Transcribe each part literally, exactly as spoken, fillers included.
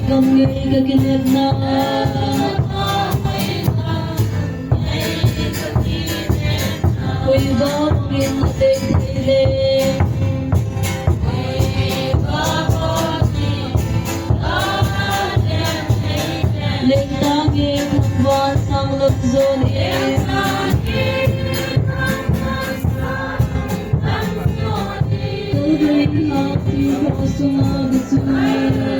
Gam ngei ka kinepna. Koi vang in na dei thei le. Lengtang e thangvah sang lam jon e. Kalvei thah ti kho sunga ka sung e.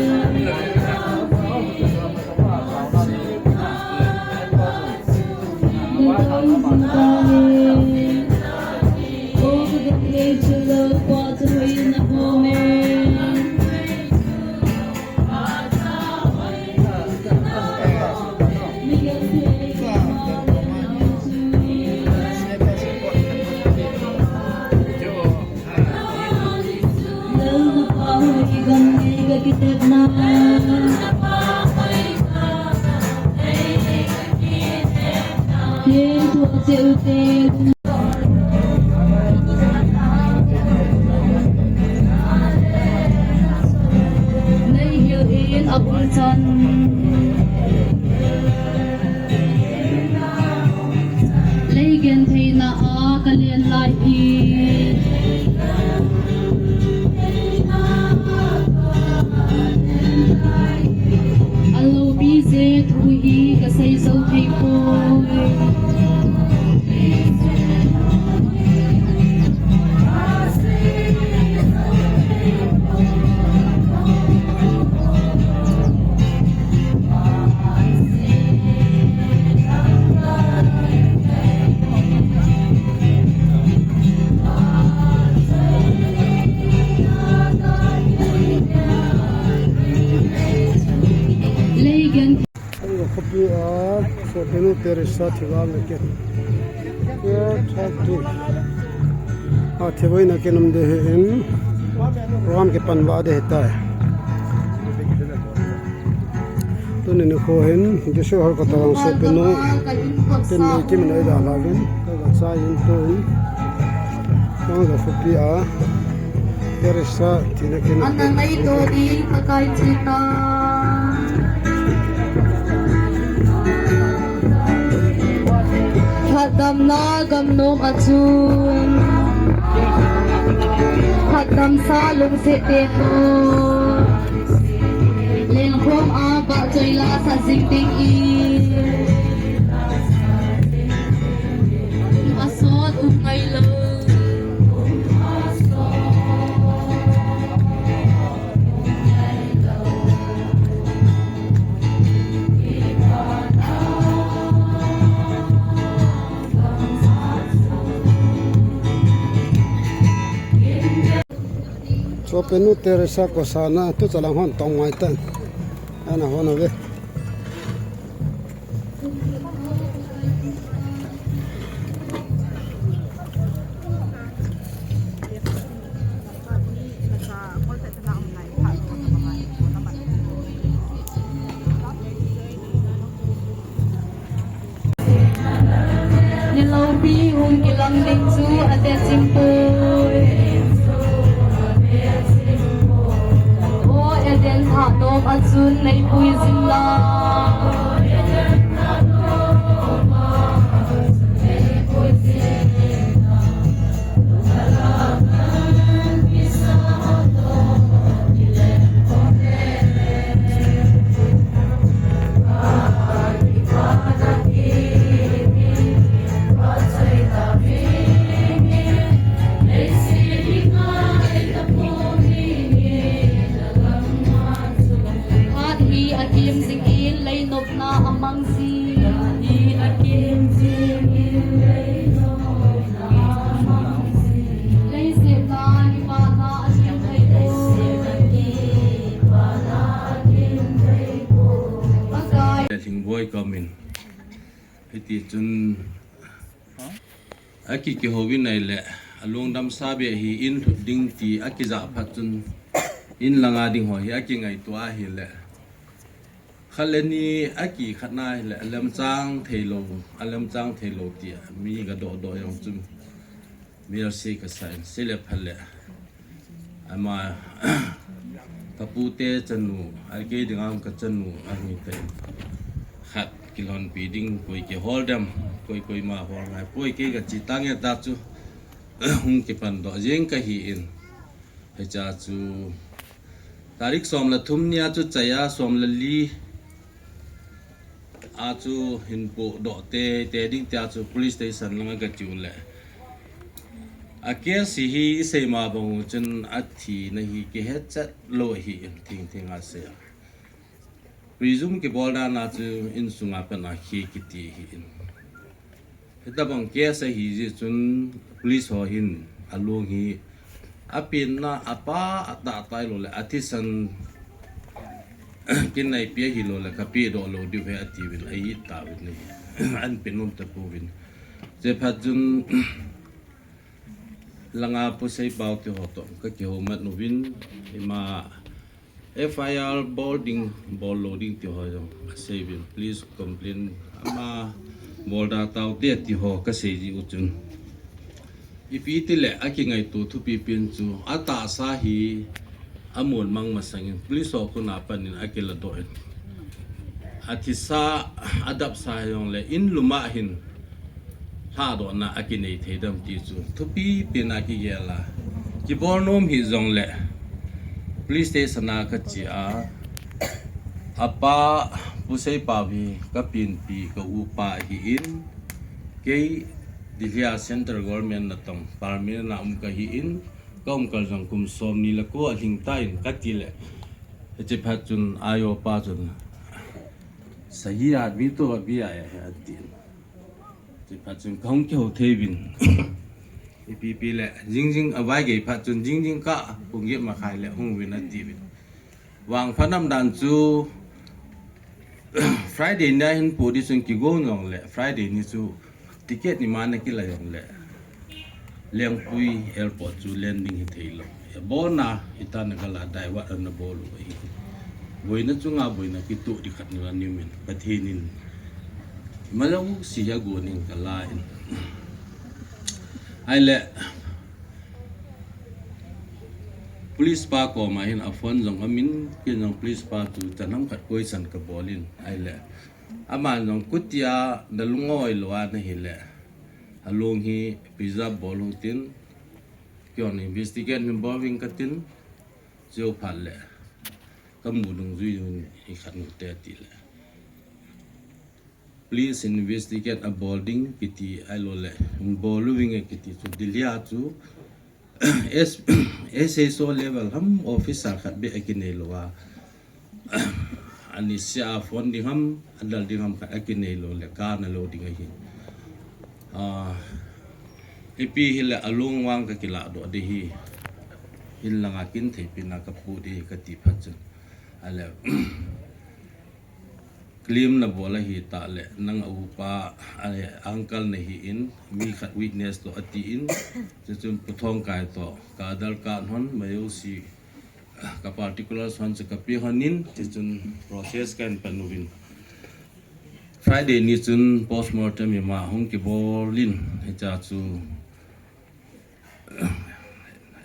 Nei hil in a bul chan. Lei gentheina a ka len lai hi. A lopi je thu hi ka sei zo thei poi. Leigen. Khopi a, Sopienu Teresa thi val na ke. Ke thak tu. A, thi vai na ke nam de he in. Program ke pan ba de he tai. Tuni nikho hin, Jesu hor ko tawang Sopienu, tin ni kim nei da la vin, ka ga cha yin tu in, ka ga khopi a, Teresa, tina kin. Ana nei to di, ka kai chita. Phatdamna gam nom a chun, phatdamsa lungset te tu. Lengkhom a vahchoi la sa jing ding in. A sot um ngai lo. Sopienu Teresa kosana tu chalang hon tong mai tan. Ana hon ave. Niloupi hung kilang ding chu a dei jing poi. O Eden thah nom a chun nei pui jing la. Phat hi a kim jing in lei nopna a mang jing. Phat hi a kim jing in lei nopna a mang jing. Leiset a kipana a kim thei poi. Pakai. Lhingboi komin. Hiti chun a ki, kihouvin ahile, a lungdam sa beh hi in lhut ding ti a kijah phat chun, in langa ding ho hi a kingaito ahile, khat le ni a kikhatna ahile, a lemchang thei lou, a lemchang thei lou ti a mi ga doh doh jong chun, mi lse ka sa in, se le phat le. Ama, Ka pute chanu, a kei dinga ka chanu, a mi te. Khat kilhonpi ding, koi kihol dem, koi koima hol ngai poi, kei ka chi tange ta chu, hung kipan doh jeng ka hi in. Hicha chu, tarik som le thum nia chu chaya som le li a chu hin po doh te, te ding tia chu police station langa ka chu le. A case hi i sei ma bang u chun a thina hi kihe chat lo hi in thing thing a sei a. Presume kibol dan a chu insunga pan a khi kiti hi in. Hitabang case ahi jeh chun police ho hin a long hi a penna a pa a tah tai lo le a thisan kin nai pi ahi lo le ka pe doh lo diu he a ti vin a hi ta vin ni. An pe nom ta pu vin. Che phat chun langa pu sei pau ti ho to ka ki ho mat nu vin ima F I R bol ding, bol lo ding ti ho jong a sei vin, please complain ama bol da tau te ti ho ka sei ji u chun. Ipi ti le a kingaito thupi pen chu a tahsa hi a mon mang masang in police ho kona pan in a kila doh in. A thisa a dap sa jong le in luma hin lhadohna a kinei thei dem ti chu thupi pen a kigel a. Kibol nom hi jong le police station a ka chi a, a pa Pu Seipao hi ka pinpi ka upa hi in, kei Delhi a central government natong permanent a um ka hi in, ka um kal jong kum som ni le ko a lhing ta in ka ti le, hiche phat chun a yopa chun, "Sahi aadmi to abhi aaya hai," a ti in. Hiche phat chun ka hung kihou thei vin. Ipi pi le, jingjing a vai gei phat chun, jingjing ka pung get ma khai le hung vin a ti vin. Vang pha nam dan chu, Friday ni a hin pu di chun kigon jong le, Friday ni chu ticket ni ma na kila jong le, Lengpui airport chu landing hi thei lo. Ya bona hita na kala divert an na bol u hi. Boina chunga boina kitu di khat na ni min. Pathen in malau si ya go ning kala in. Ai le, police pa koma hin a phone jong amin, kin jong police pa tu tanam khat koi san ka bolin. Ai le, ama jong kutia na lungoi lo a na hi le, a long hi preserve bol u tin, kion investigate min bol ving ka tin, jeo phat le, ka mu dung jui jun hi khat nu te ti le. Please investigate a bol ding kiti ai lo le, bol u ving e kiti chu Delhi a chu S-, S H O level ham officer khat be a kinei lo a. Ani sia phone ding ham, a dal ding ham khat a kinei lo le ka na lo ding a hi. Ah, ipi hi le a long vang ka kila do de hi. In langa kin thei pina ka pu de ka ti phat chun. A le, claim na bol ahi ta le, nang a upa, a le, uncle na hi in, mi khat witness to a ti in, chu chun Pu Thongkai to, ka Aadhaar card hon, mayo si, ka particulars hon chu ka pe hon in, chu chun process ka hin pan u vin. Friday ni chun postmortem ima hung kibol in, hicha chu,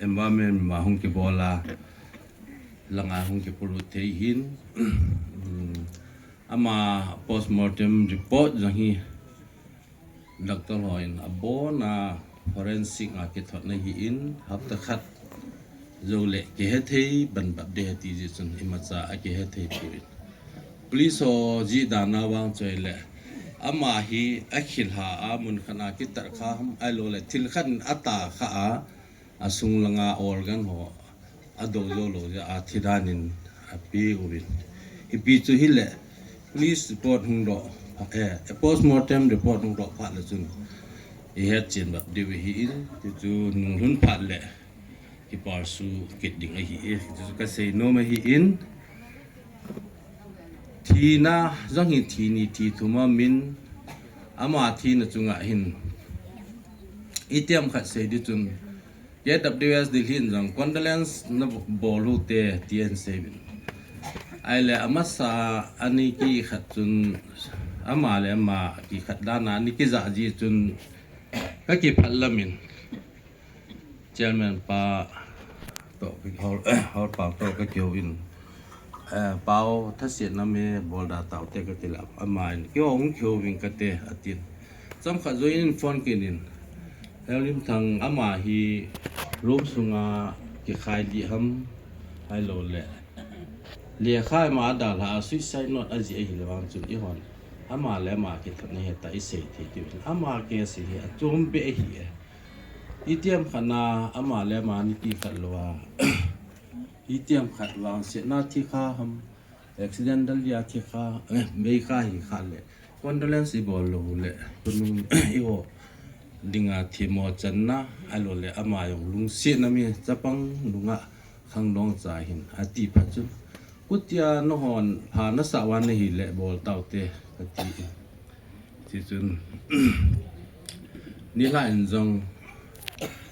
environment ima hung kibol a, langa hung kipolut thei hin, um, ama postmortem report jong hi, doctor ho in a bon a forensic a kithot na hi in, hapta khat jou le kihe thei ban bat de ti ji chun imacha a kihe thei poi. Police ho ji dan a vang choi le, ama hi a khilha a mun khat a kitar kha ham ai lo le thil khat in a ta kha a, a sung langa organ ho a do jou lo ja a thi dan in a pe u vin. Ipi chu hi le, police report hung do, eh, postmortem report hung do phat le chun i het chen bat diu hi in, ti chu nung lhun phat le, kipar su kit ding ahi e, ti chu ka sei nom ahi in. Thina jong hi thi ni thi thum a min ama thina chunga hin itiham khat sei di chun K W S Delhi in jong condolence na bol u te ti an sei vin. Ai le amasa ani ki khat chun ama le ama ki khat dan a ani ki ja ji chun ka ki phat lamin. Chairman pa toh, hol, hol pau toh ka kihou in, eh, pau thasetna me bol da tau te ka ti le, ama in, "Kihou hung kihou ving ka te," a tin. Chomkhat joh in phone kit in, Lalhimthang ama hi room sunga kikhai li ham, ahilou le lekha ima a dalha a suicide note a jih ahi le vang chun i hon ama le ama kithot na he ta i sei thei ti. Ama case hi a chom be ahi e. I tiam khat na ama le ama ni ti khat lou a. I tiam khat vang se na thi kha ham. Accidental dia thi kha, eh, mei kha hi kha le. Condolence i bol lou le. Kunung i ho. Dinga thi mo chan na, ahilou le ama jong lungsetna mi chapang nunga khangdong cha hin. A ti phat chun. Kutia na hon pha na sa wan na hi le bol tau te. Ka ti. Ti chun. Nilhah in jong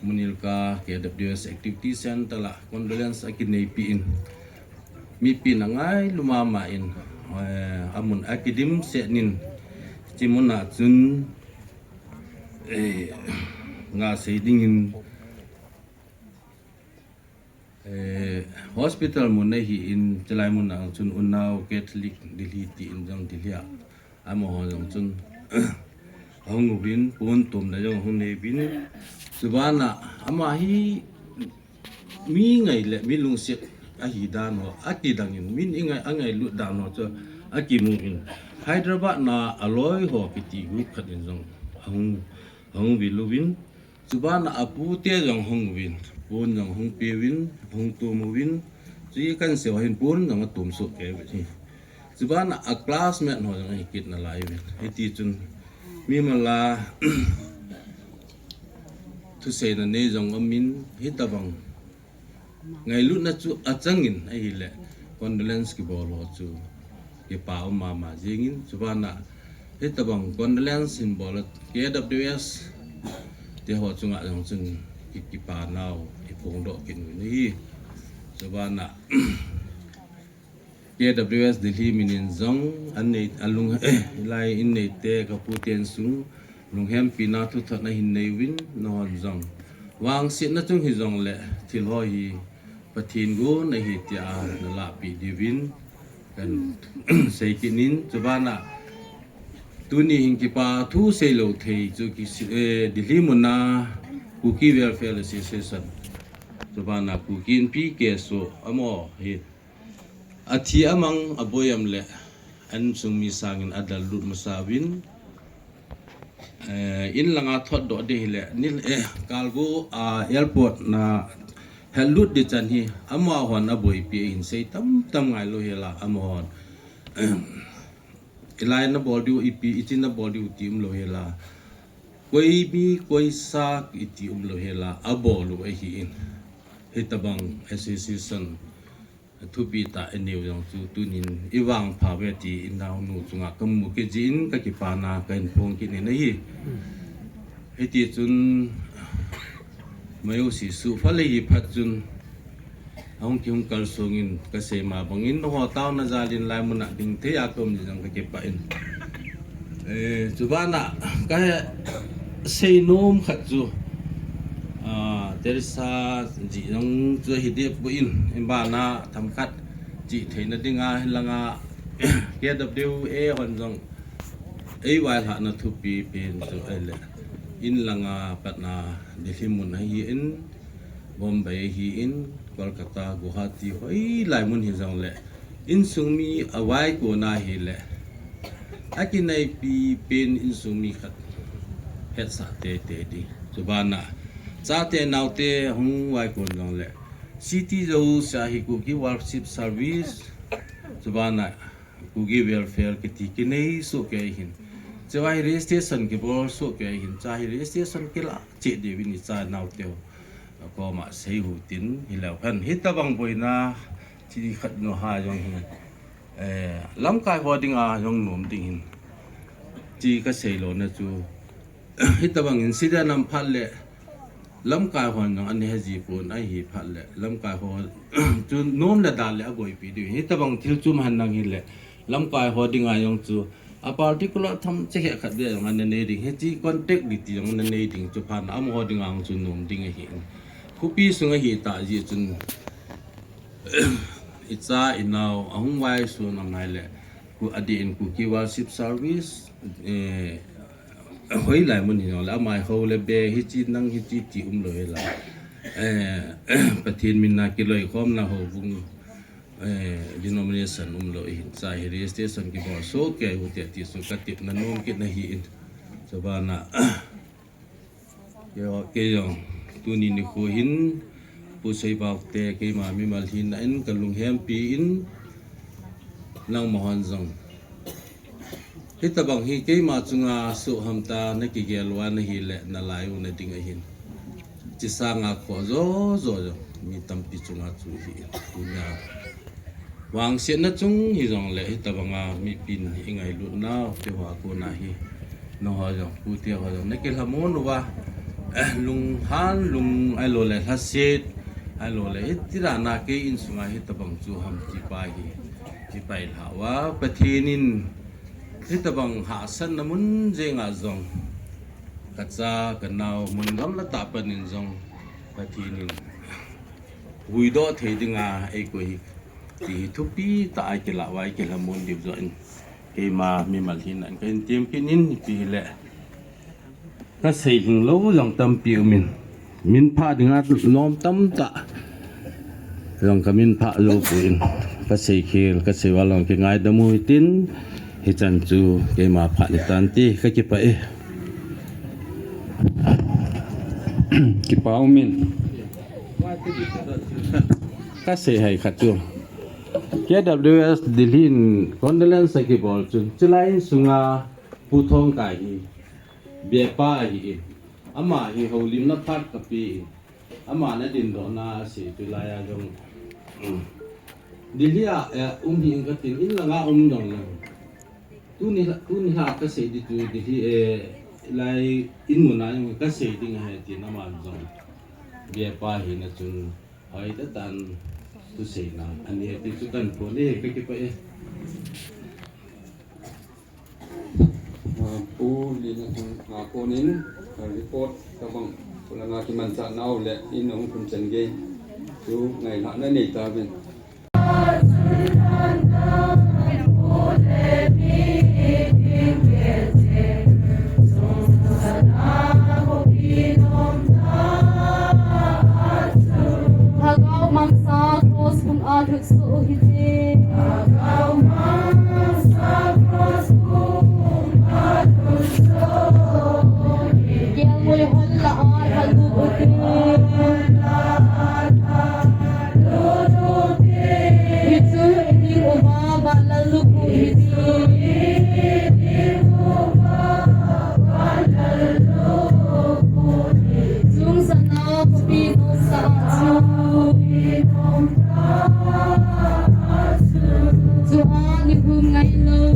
Munilka K W S Activity Center la condolence a kinei pi in. Mipi na ngailu mama in, eh, amun a kidim se nin. Chi mun a chun, eh, nga sei ding in, eh, hospital mun ahi in, chilai mun a chun Unnao Catholic Delhi ti in jong Delhi a. Amaho jong chun, ahung uvin, pon tumna jong ahung nei uvin. Chubana, ama hi mi ngai le, mi lungset ahi dan ho, a kidang in, min i ngai, a ngailut dan ho chu, a kimu in. Hyderabad na aloi ho kiti group khat in jong, ahung, ahung vil uvin. Chubana apu te jong hung uvin, pon jong hung pe uvin, hung tum uvin, chu i kan seo hin pon jong atum soh kei uvin hi. Chubana a classmate ho jong ahi kit nalai uvin. Hiti chun, mi mala, thuseina nei jong amin, hitabang. Ngailutna chu achang in ahile, condolence kibol ho chu kipa um mama jing in, chubana hitabang condolence hin bol a K W S te ho chunga jong chun ki, kipa nau i phongdoh kit u ahi. Chubana K W S Delhi min in jong, an nei, alung, eh, lai in nei te ka pu ten sung, lunghempi na thuthot na hin nei uvin, na hon jong. Vangsetna chung hi jong le, thil ho hi, Pathen gon ahi tia, na lahpi diuvin, kan sei kit in, chubana, tuni hin kipa thu sei lou thei, chu ki, eh, Delhi mun a, Kuki Welfare Association. Chubana, Kuki Inpi case amaho hi, Athi amang aboi am le, an sung mi sangin adal lut masa uvin. Eh, in langa thot doh ding hile, nil, eh, cargo, ah, airport na hel lut ding chan hi, amahon aboipi ahin sei tam tam ngai lou hela, amahon. Ilai na bol diu ipi, iti na bol diu ti um lou hela. Koi mi, koi sa iti um lou hela, abol u ahi in. Hitabang association. Thupi tah i neiu jong chu tunin i vangpha uve ti i naonu chunga ka mu kit jeh in ka kipana ka hin phong kit in ahi. Hiti chun, mai u si su fa le hi phat chun, ahung kihung kalsong in ka sei ma bangin, nangho taona jal in lai mun a ding thei a ka um jeh jong ka kipah in. Eh, chubana ka sei nom khat chu, ah, Teresa ji jong chu hi deh poi in, in bana themkhat chi theina dinga, hilanga K W A hon jong ei vailhahna thupi pen chu ahile, in langa patna Delhi mun ahi in, Bombay ahi in, Kolkata, Guwahati, hoilai mun hi jong le, insung mi a vaikon ahile, a kinaipi pen insung mi khat hetsah tete ding. Chubana, chate naote hung vaikon jong le, city jouse a hi Kuki Worship Service, chubana, Kuki Welfare kiti kinei soh kei hin. Chua hi registration kibol soh kei hin. Chua hi registration kila cheh diuvin i cha naoteu. Koma sei u tin hileu hen. Hitabang boina chi khat no ha jong hin. Eh, lamkai ho dinga jong nom ding hin. Chi ka sei lona chu. Hitabang incident um phat le, lamkai hon jong ana he ji pon ahi phat le, lamkai ho chu nom le dan le aboipi diu. Hitabang thil chu um hen lang hile, lamkai ho dinga jong chu a particular themcha khat beh jong ana nei ding. Hichi contact ding ti jong ana nei ding chu phat na amaho dinga jong chu nom ding ahi. Khopi sunga hita jeh chun icha inao ahung vaisun angai le, adeh in Kuki Worship Service, eh, hoilai mun hijongle, amai ho le be hichi nang hichi ti umlou hela. Eh, Pathen mina kiloikhomna houbung, eh, denomination umlou hin, cha hi registration kibol soh kei u te ti chu katepna nom kit na hi in. Chubana, kei jong, kei jong, tuni nikho hin, Pu Seibau te, keima mimal hina in, kalunghempi in, nangma hon jong. Hitabang hi keima chunga suhham ta nakigel uva nahile nalai u nading ahin. Chisanga khoh jo jo jong mi tampi chunga chu hi in. Tunia vangsetna chung hijongle hitabanga mipin ingailut nau te hoa kona hi. Nangho jong, pute ho jong, nakilhamon uva, eh, lunghan, lung ahilou le lhaset, ahilou le hiti dana kei insunga hitabang chu ham ti pa hi, hipai lha uva, Pathen in hitabang hahsatna mun jenga jong, kacha, kanao, mun gamla tah panin jong, Pathen in huhdoh thei dinga eikoi hi, ti hi thupi tah a kilah uva, kilhamon diu jong in. Keima mimal hina in kahin tem kit in, ipi hile. Kasei hing lou jong tampi umin. Min phah dinga lom tamtah jong kamin phah jou poi. Kasei khel, kasei val jong kingaidam u hitin, hichan chu keima phat hitan ti kakipah e. Kipah umin. Kasei hai khat chu. K W S Delhi in condolence akibol chun, chulai insunga Pu Thongkai hi, bepa ahi in. Ama hi houlimna phat kape in. Ama nadindohna asei chulai a jong. Mm. Delhi a, eh, um hih in katin, in langa um jong le. Tuni, tuni a kasei di chu Delhi, eh, lai in muna jong kasei ding ahi tin ama jong. Bepa hina chun. Hoitah tan thuseina anei ti chu kahin phon e, kakipah e. Ah, Pu Lina Thang, ah, konin, ah, report tabang, polanga kimanchah nau le in hung khum chan gei chu ngailhahna nei tauvin. Lhagao mangsa cross kum a lhut soh u hite. Lhagao mangsa cross kum a lhut soh u hite. Kelngoi hon lah a lha lut u hite. Hichu i ding uva, vanlal lukhu hiti. Chungchang a khopi nomtah a chu. Chua ni hum ngailou.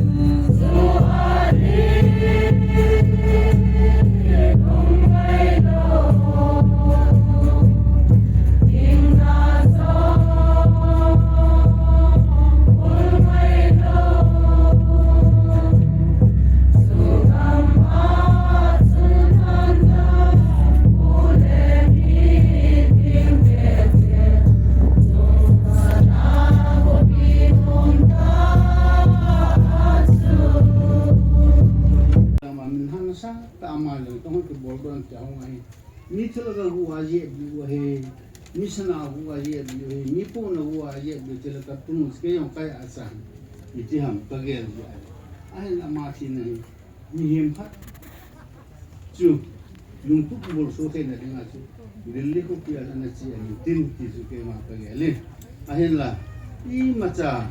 Ama min hangsan tah ama jong tong kibol don tia hung ahi. Mi thilha ka gu a jep diu ahi. Mi sana gu a jep diu ahi. Mi pona gu a jep diu thilha ka tung ke jong kai a san. Iti ham kagel diu ahi. Ahin ama thina hi. Mihem khat chu lungtup bolsoh theina dinga chu Delhi khopi a ana che ahi tin ti chu keima kagel e. Ahinla imacha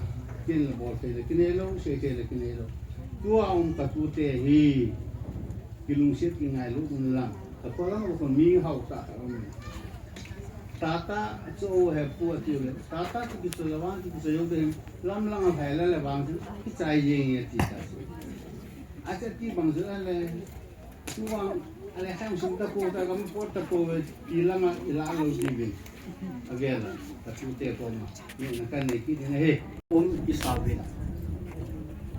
ken la bol theina kinei lou, sei theina kinei lou. Tua um katute hi kilungset kingailut un lang. Kapolang ko mi hao ta ta um. Tata chu he pu ati le. Tata chu kichu le vang chu kichu yo de lam lang a phai la le vang chu kichai jeng e ti ta chu. Acha ti bang chu le. Chu vang ale ham sum ta ko ta gam po ta ko ve ti lama ila lo ti ve. Agel la, katute koma. Ni na kan nei kit ding ahi. Um i sa ve.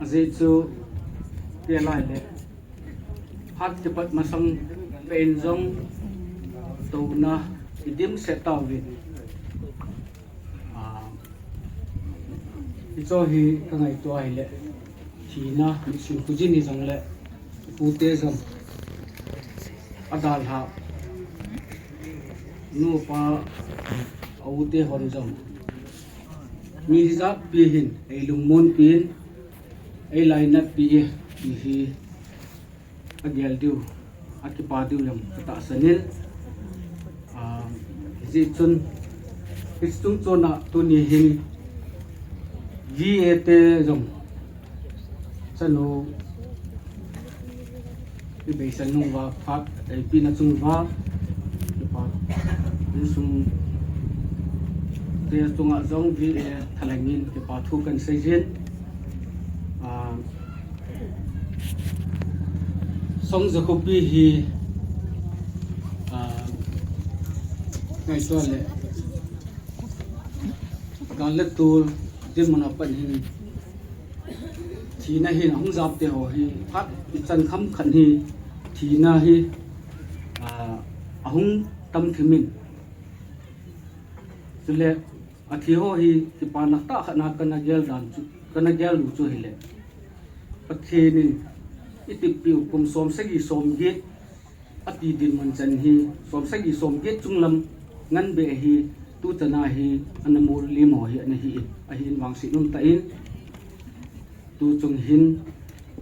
Ajeh chu te lai le. Hat kipat masang pen jong touna Idimset tauvin. Ah, hicho hi kangaito ahile, thina, mitsin khujin hijongle, pute jong adalhah, nupa, aute hon jong, mi hijat pi hin eilungmon pin, eilainat pi e, ti hi agel diu, akipa diu jong katahsan in. Ah, hijeh chun, hiche chungchon a tuni hin V A te jong, chanu ibeisan nung uva phat eipina chung uva, kipa, insung te chunga jong V A thalheng in kipa thu kahin seijin. Ah, Song Jacobi hi, ah, ngaito le, gal le tol dinmun a pat hin, thina hin ahung japte ho hi, phat ichan kham khat hi, thina hi, ah, ahung tam thim in. Chule, athi ho hi kipana tah khat na kana gel dan chu, kana gel u chu hile, Pathen in itihpiu kum somsagi somget ati dinmun chan hi, somsagi somget chunglam nganbeh hi, tuchan a hi ana mol lim ho hi ana hi in, ahin vangset umtah in, tuchung hin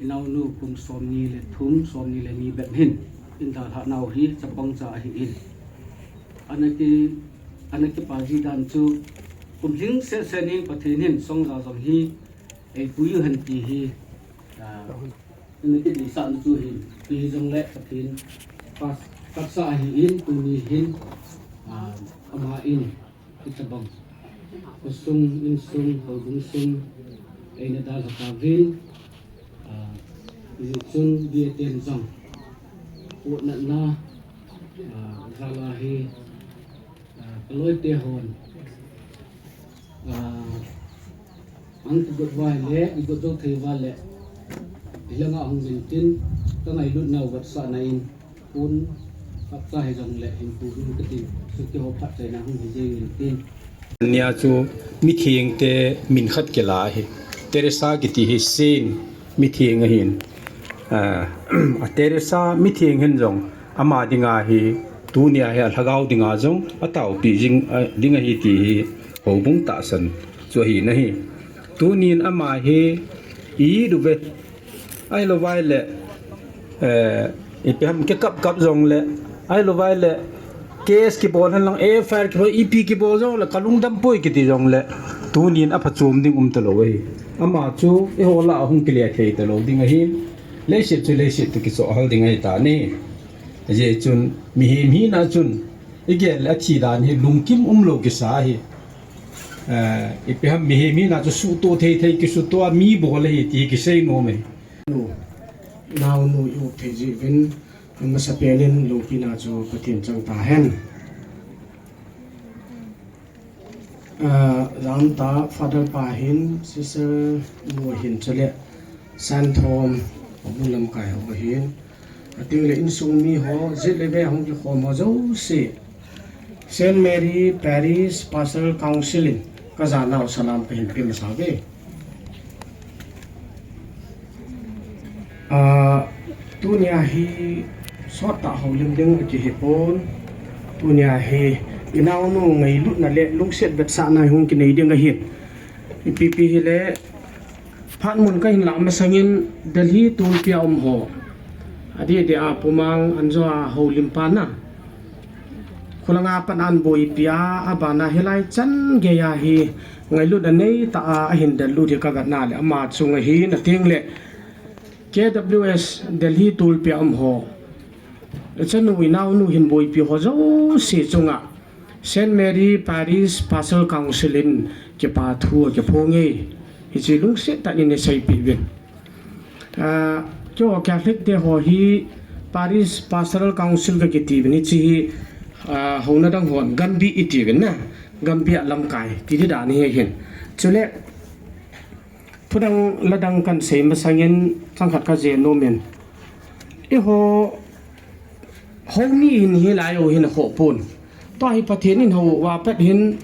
inaonu kum somni le thum, somni le ni bep hin eidalhah nau hi chapang cha ahi in. Ana ki, ana kipa ji dan chu, kum lhing sehseh in Pathen hin Songja jong hi eipui u hen ti hi, ah, ana kideisah na chu hin, hijongle Pathen pa, tahsa ahi in, tuni hin, ah, ama in, hitabang khosung, insung, houbung sung eina dalha tauvin, ah, hijeh chun V A ten jong, utnatna, ah, jal a hi, ah, kaloite hon, ah, ahung kigot uva le, igot jou thei uva le, hilanga hung uvin tin, kangailutnau vetsahna in, pon, kapcha hijongle, hin pu hung katin, suki ho phatchaina hung hi jeng in tin. Nia chu mithengte min khat kila ahi. Teresa kiti hi saint, mitheng ahin. Ah, a Teresa mitheng hin jong ama dinga hi, tunia hi alhagao dinga jong ataopi jing, ah, ding ahi ti hi houbung tahsan chu ahi nahi. Tunin ama hi iduve, ahilou vai le, eh, ipi ham kikap kap jongle, ahilou vai le, case kibol henlang, F I R kibol, ipi kibol jongle, kalungdam poi kiti jongle, tunin aphachom ding umtalou ahi. Ama chu eiho lah a hung kile thei talou ding ahin, leiset chu leiset toh kichoh hal ding ahitai. Hijeh chun, mihem hina chun, igel le athi dan hi lungkim umlou kisa ahi. Eh, ipi ham mihem hina chu suhtoh thei thei kisuhtoh a mi bol ahi ti hi kisei nom e. Nu, naonu i-up thei jeh uvin, amasapen in loupina chu Pathen chang tahen. Ah, janta Father pa hin, Sister nu hin chule, Santhom, houbung lamkai ho hin, atengle insung mi ho, jet le ve hung kikhom ho jouse, Saint Mary Parish Pastoral Council in kajanau salam kahin pe masa uve. Ah, tunia hi sottah houlim ding akihipon. Tunia hi inaonu ngailutna le lungset vetsahna hung kinei ding ahin. Ipi pi hile, phat mun kahin lah masangin Delhi tulpia um ho, adeh deh a Pu Mang Anjo a houlimpa na, khulanga pat a ahin boipi a, abana hilai chan geiya hi ngailutna neitah a ahin dellut hi kavetna le ama chunga hin atengle, K W S Delhi tulpia um ho, achanu inaonu hin boipi ho jouse chunga Saint Mary Parish Pastoral Council in kipa thu akiphong e. Hiche lungset tah in eiseipeh uvin. Ah, keiho Catholic te ho hi Parish Pastoral Council kakiti uvin, hiche hi, ah, houna dang hon Gambi iti uvin na, Gambi a lamkai ti di dan ahi hin. Chule, thudang ladang kahin sei masangin chang khat kaje nom in, eiho houmi hin hilai u hin akhoh pon. Tua hi Pathen in hou uva pat hin,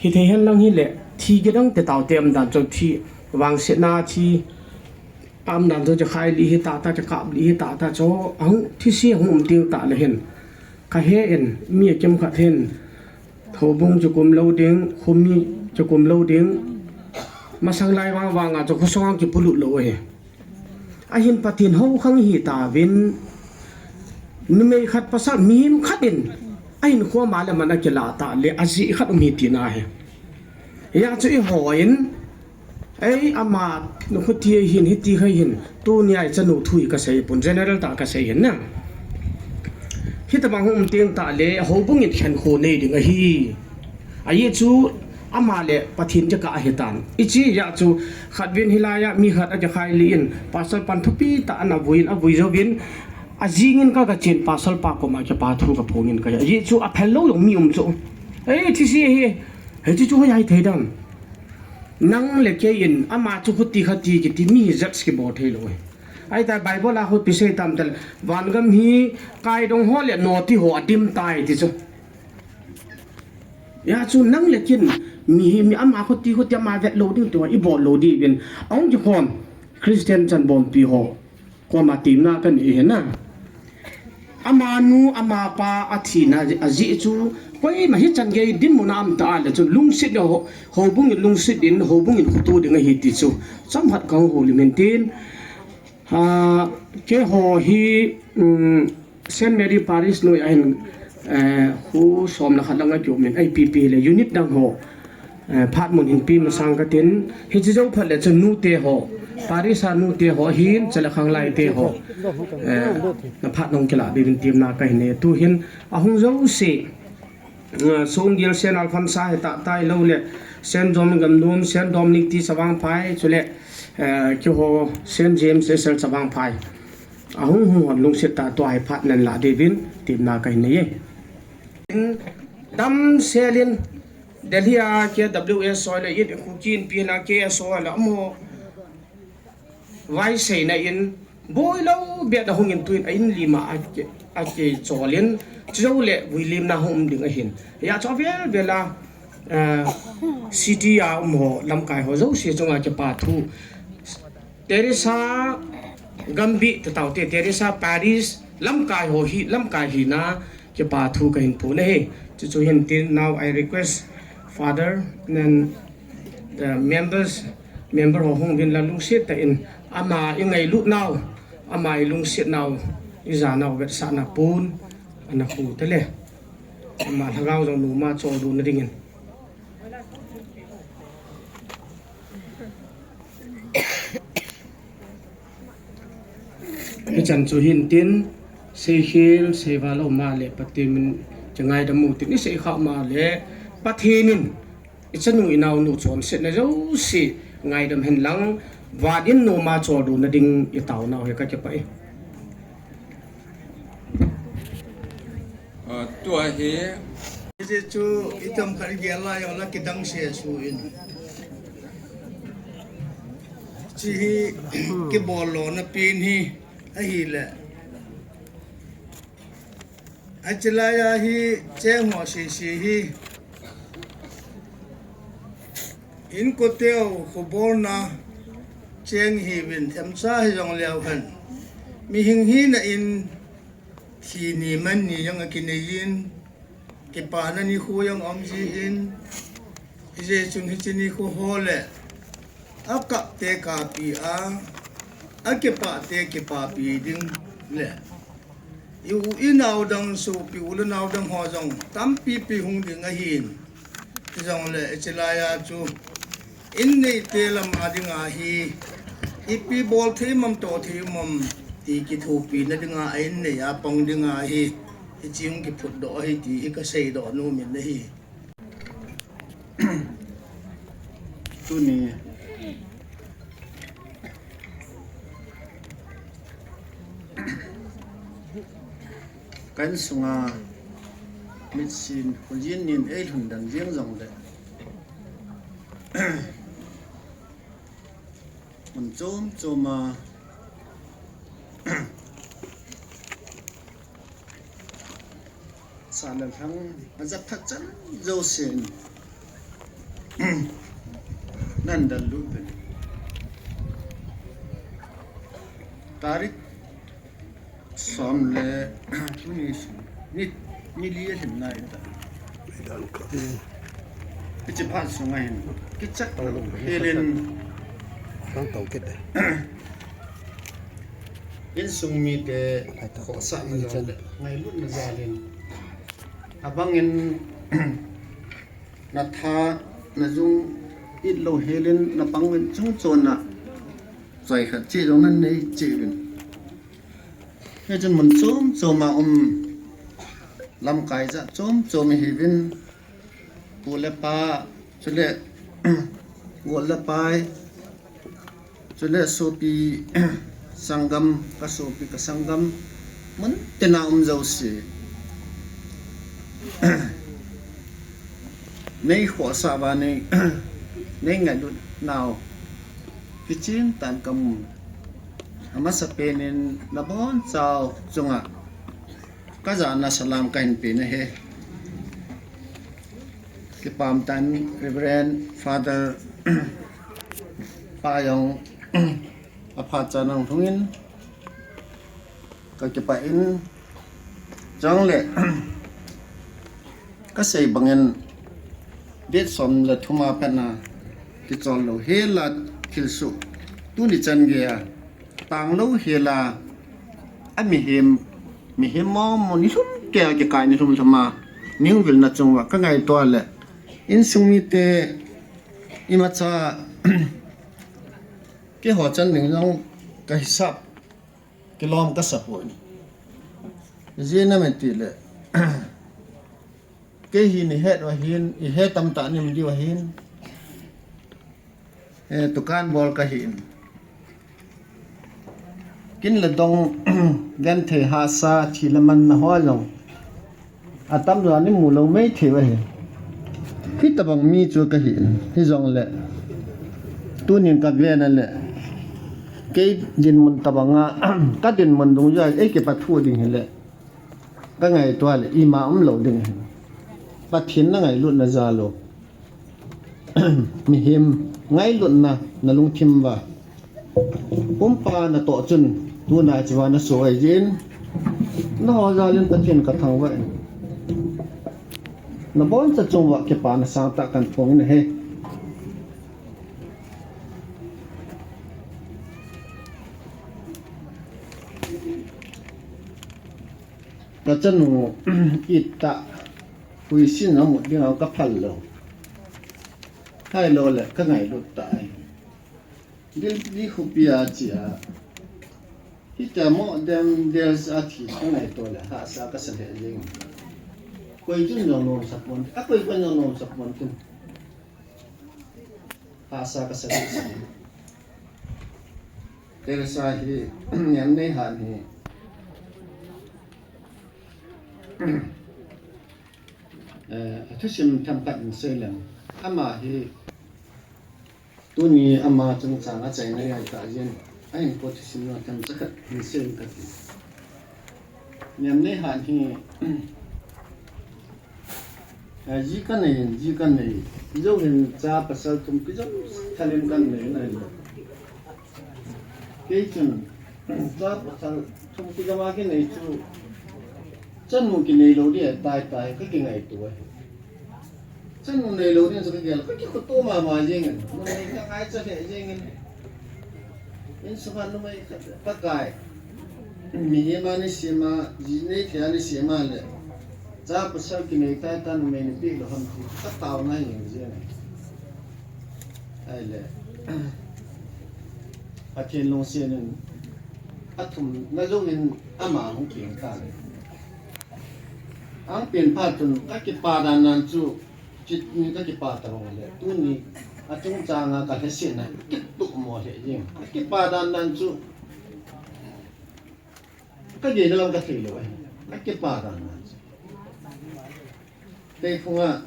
hithei hen lang hile, thi kidang te tao te um dan chu thi, vangsetna thi, um dan chu chakhai li hi ta ta, chakap li hi ta ta chu, ahung thi si ahung um ting ta le hin. Ka he in, mi a kim khat hin, houbung chu kum lo ding, khumi chu kum lo ding, masang lai vang vang a chu khosong ang kipulut lo he. Ahin Pathen hou khang hi ta vin, numei khat pasal mihem khat in, ahin khua ma le man a kila ta le, a ji khat um hi ti na he. Ya chu i ho in, ei ama nu khuti hin, hiti khai hin, tu ni ai chanu thui ka sei pun, general ta ka sei hin na. Hita bang um ting ta le, houbung in khen khu nei ding ahi. Ahi chu ama le Pathen te ka ahi tan. I chi ya chu khat vin hilai a mi khat a ka khai li in, pasal pan thupi ta ana vui in, a vui zo vin, a jing in ka ka chin pasal pa ko ma ka pa thu ka phong in ka ya. Ahi chu a phel lo lo mi um chu. Ei, thi si hi, hei chu chu hoi ai thei dan. Nang le kei in ama chu khuti khati kiti mi hi judge ki bol thei lo. Ai ta Bible a hoi pi sei tam tal, van gam hi kai dong ho le no ti ho a dim tai ti chu. Ya chu nang le kin mi hi mi ama khuti khuti ama vet lo ding tua i bol lo di vin. Ahung ki khom Christian chan bom pi ho. Koma timna ka nei hi na. Ama nu, ama pa a thina a ji chu, koima hi chan gei dinmun a um ta le chu, lungset le ho, houbung in lungset din, houbung in khutu ding ahi ti chu. Chomkhat ka hou lim in tin, ah, keiho hi, um, Saint Mary Parish noi a hin, eh, khu som le khat lang a ki um in, I P P le unit dang ho. Eh, phat mun hin pi masang ka tin, hichi jou phat le chu nu te ho, Parish a nu te ho hin, chale khang lai te ho. Eh, na phat nong kila bi bin tim na ka hin e, tu hin, ahung jou si, eh, Song Gil Saint Alphonsus he ta tai lo le, Saint John Gamdum, Saint Dominic ti Savang Phai, chule, eh, ki ho Saint James S L Savang Phai. Ahung hung hon lungset ta tua hi phat nan la de bin, tim na ka hin e. Dam selin, Delhi a K W S soi le in, Kuki Inpi na K S O le amo vai sei na in, boi lo bet a hung in tuin a in lima a ke, a ke chol in, chujou le vui lim na hung um ding ahin. Ya chu vel vel a, eh, city a um ho, lamkai ho, jouse chunga kipa thu. Teresa Gambi te tau te, Teresa Parish, lamkai ho hi, lamkai hi na, kipa thu ka hin pu na he. Chu chu hin tin, now I request Father and the members, member ho hung vin la lungset ta in, ama i ngailut nau, ama i lungset nau, i ja nau vetsahna pun, ana khu ta le. Ama lhagao jong numa chol du na ding in. Hichan chu hin tin, seikhel, seival um a le, Pathen min kingaidam u tin, i sei kha um a le, Pathen in, i chanu i nau nu chonsetna jouse, ngaidam hen lang, van in numa chol du na ding i tao nau he ka kipa e. Ah, tua hi. Hiche chu itam khat gel lai, ola kidang se su in. Chi hi kibol lona pin hi ahile. Achilai a hi cheng ho sisi hi. Inko teu khobolna cheng hi vin themcha hi jong leu hen. Mihing hina in thi ni man ni jong a kinei in, kipana nikho jong um ji in, hijeh chun hiche nikho ho le, akap te kapi a, akipah te kipapi ding le, i u i nau dang sopi u le nau dang ho jong tampi pi hung ding ahin. Hijongle, hiche laiya chu, in neite lama dinga hi, ipi bol thei mam toh thei mam ti kithopina dinga, a in nei a pang dinga hi, hiche hung kiphutdoh ahi ti hi kaseidoh nom in ahi. Tuni ka insunga mitsin khojin nin eilhun dan jeng jongle, mun chom choma, Sa le thang, a jat phat chan jousen. Nan dal lut pen. Tarik som le, tuni ni, ni li a hin nai ta. Hiche phat sunga hin kichak lo helin. Tang tau kit de. Insung mite khohsahna jal le ngailutna jal in. Abangin na tha na jung it lo helin na pang in chung chon a choi khat chi jong nan nei chi vin. Hichun mun chom chom a um lamkai jat chom chom hi vin. Pu le pa, chule, gol le pai, chule sopi, sanggam, ka sopi ka sanggam, mun tina um jouse. Nei khohsah uva nei, nei ngailut nau. Kichin tan kamu. Amasa penin nabon chau chunga. Ka jana salam ka hin pe na he. Kipah tah in Reverend Father pa jong aphat chan nang thungin ka kipah in chang le ka sei bangin date som le thum a pat na kichol lo hela thilsoh tuni chan gei a tang lo hela a mihem, mihem mo mo ni lhum ke a kikai ni lhum lhum a, ningvilna chung uva ka ngaito le, insung mite imacha keiho chan ding jong ka hisap, kilom ka sa poi. Ijeh inem itile, kei hi ni het uva hin, i het tam tah nim diu ahin. Eh, dukan bol ka hin. Kin le dong, genthei hahsa, thi le manna ho jong atam jo a ni mu lou mei thei uva hi. Hitabang mi chu ka hin, hijongle. Tunin ka vena le. Kei dinmun tabang a, ka dinmun dungjuia ei kipathu ding hile. Ka ngaito le, ima um lou ding ahi. Pathen na ngailutna jal u. Mihem ngailutna na lungthim uva. Pumpa natoh chun, tuna hiche uva na so ahi jin. Nangho jal in Pathen ka thangvah in. Naboncha chung uva kipana sangtah kahin phong in ahi. Ka chanu it tah, huisin a mut ding a ka phal lou. Hilou le, ka ngailut tah ahi. Dil, di khopia chia. Hitia mo dem del sa thi ka ngaito le, hahsa ka sa le jing. Koi chun jong nom sa pon, a koi koi jong nom sa pon tin. Hahsa ka sa le jing. Teresa hi, niam nei han hi. Eh, a thusim themkhat in sei leng. Ama hi, tuni ama chungchang a chaina ngai tah jin. Ahin po thusim na themcha khat in sei kati. Niam nei han hi, eh, ji ka nei, ji ka nei. Jou hin cha pasal thum kijom thalim ka nei na lo. Kei chun, cha pasal thum kijom a kinei chu, chanu kinei lou ding ahi tai tai, ka kingaito ahi. Chanu nei lou ding chu ka gel, ka kikhoto mama jeng in, numei ka ngaicha lheh jeng in. Insunga numei khat, Pakai, mihem a nei sema, ji nei thei a nei sema le, cha pasal kinei tai tai numei nei peh lou ham ti, ka taona jeng jeng in. Ahile, Pathen lungset in, athumna jouvin ama hung peng tale. Ahung peng phat chun, ka kipa dan dan chu, chutni ka kipa tabang le, tuni, achungchang a ka lhasetna, kituh mo lheh jeng. Ka kipa dan dan chu, ka gei na lam ka thei lou ahi. Ka kipa dan dan chu. Kei khunga,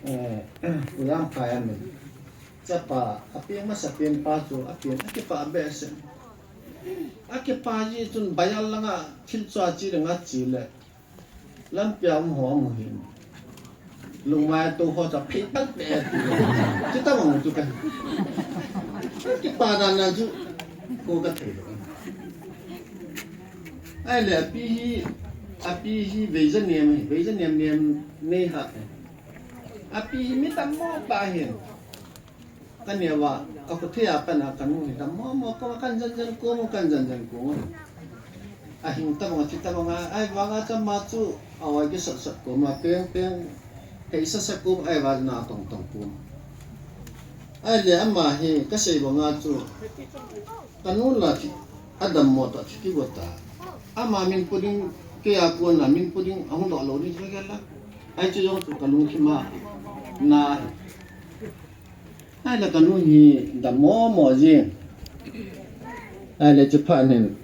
eh, u Jangphai amin. Chapa, apeng masa pen pa chu, apeng, akipah behseh. Akipah ji chun bayal langa thil chu achi langa chi le. Lampi a um ho mu hin. Lungmai to ho cha phei pal pe. Chuta mang chu ka. Kipa dan na chu ko ka thei lo. Ahile api hi, api hi veija niam, veija niam niam nei ha. Api hi mi tam mo pa hin. Ka neo a, ka khuthei a pat a ka nu hi dam mo mo, ka kan jan jan ko mo, kan jan jan ko mo. A hing ta bang, a thi ta bang a, ahivang a chama chu, a oi kisat sat ko mo, peng peng, thei sa sa ko mo, ahivang na tong tong ko mo. Ahile ama hi, ka sei bang a chu, ka nu la thi, a dam mo ta thi kigo ta. Ama min pu ding, kei a kon a min pu ding, a hung doh lou ding, ka la. Ahi chu jong chu ka lungthim a, na hi. Ahile ka nu hi dam mo mo jing. Ahile chu phat hin.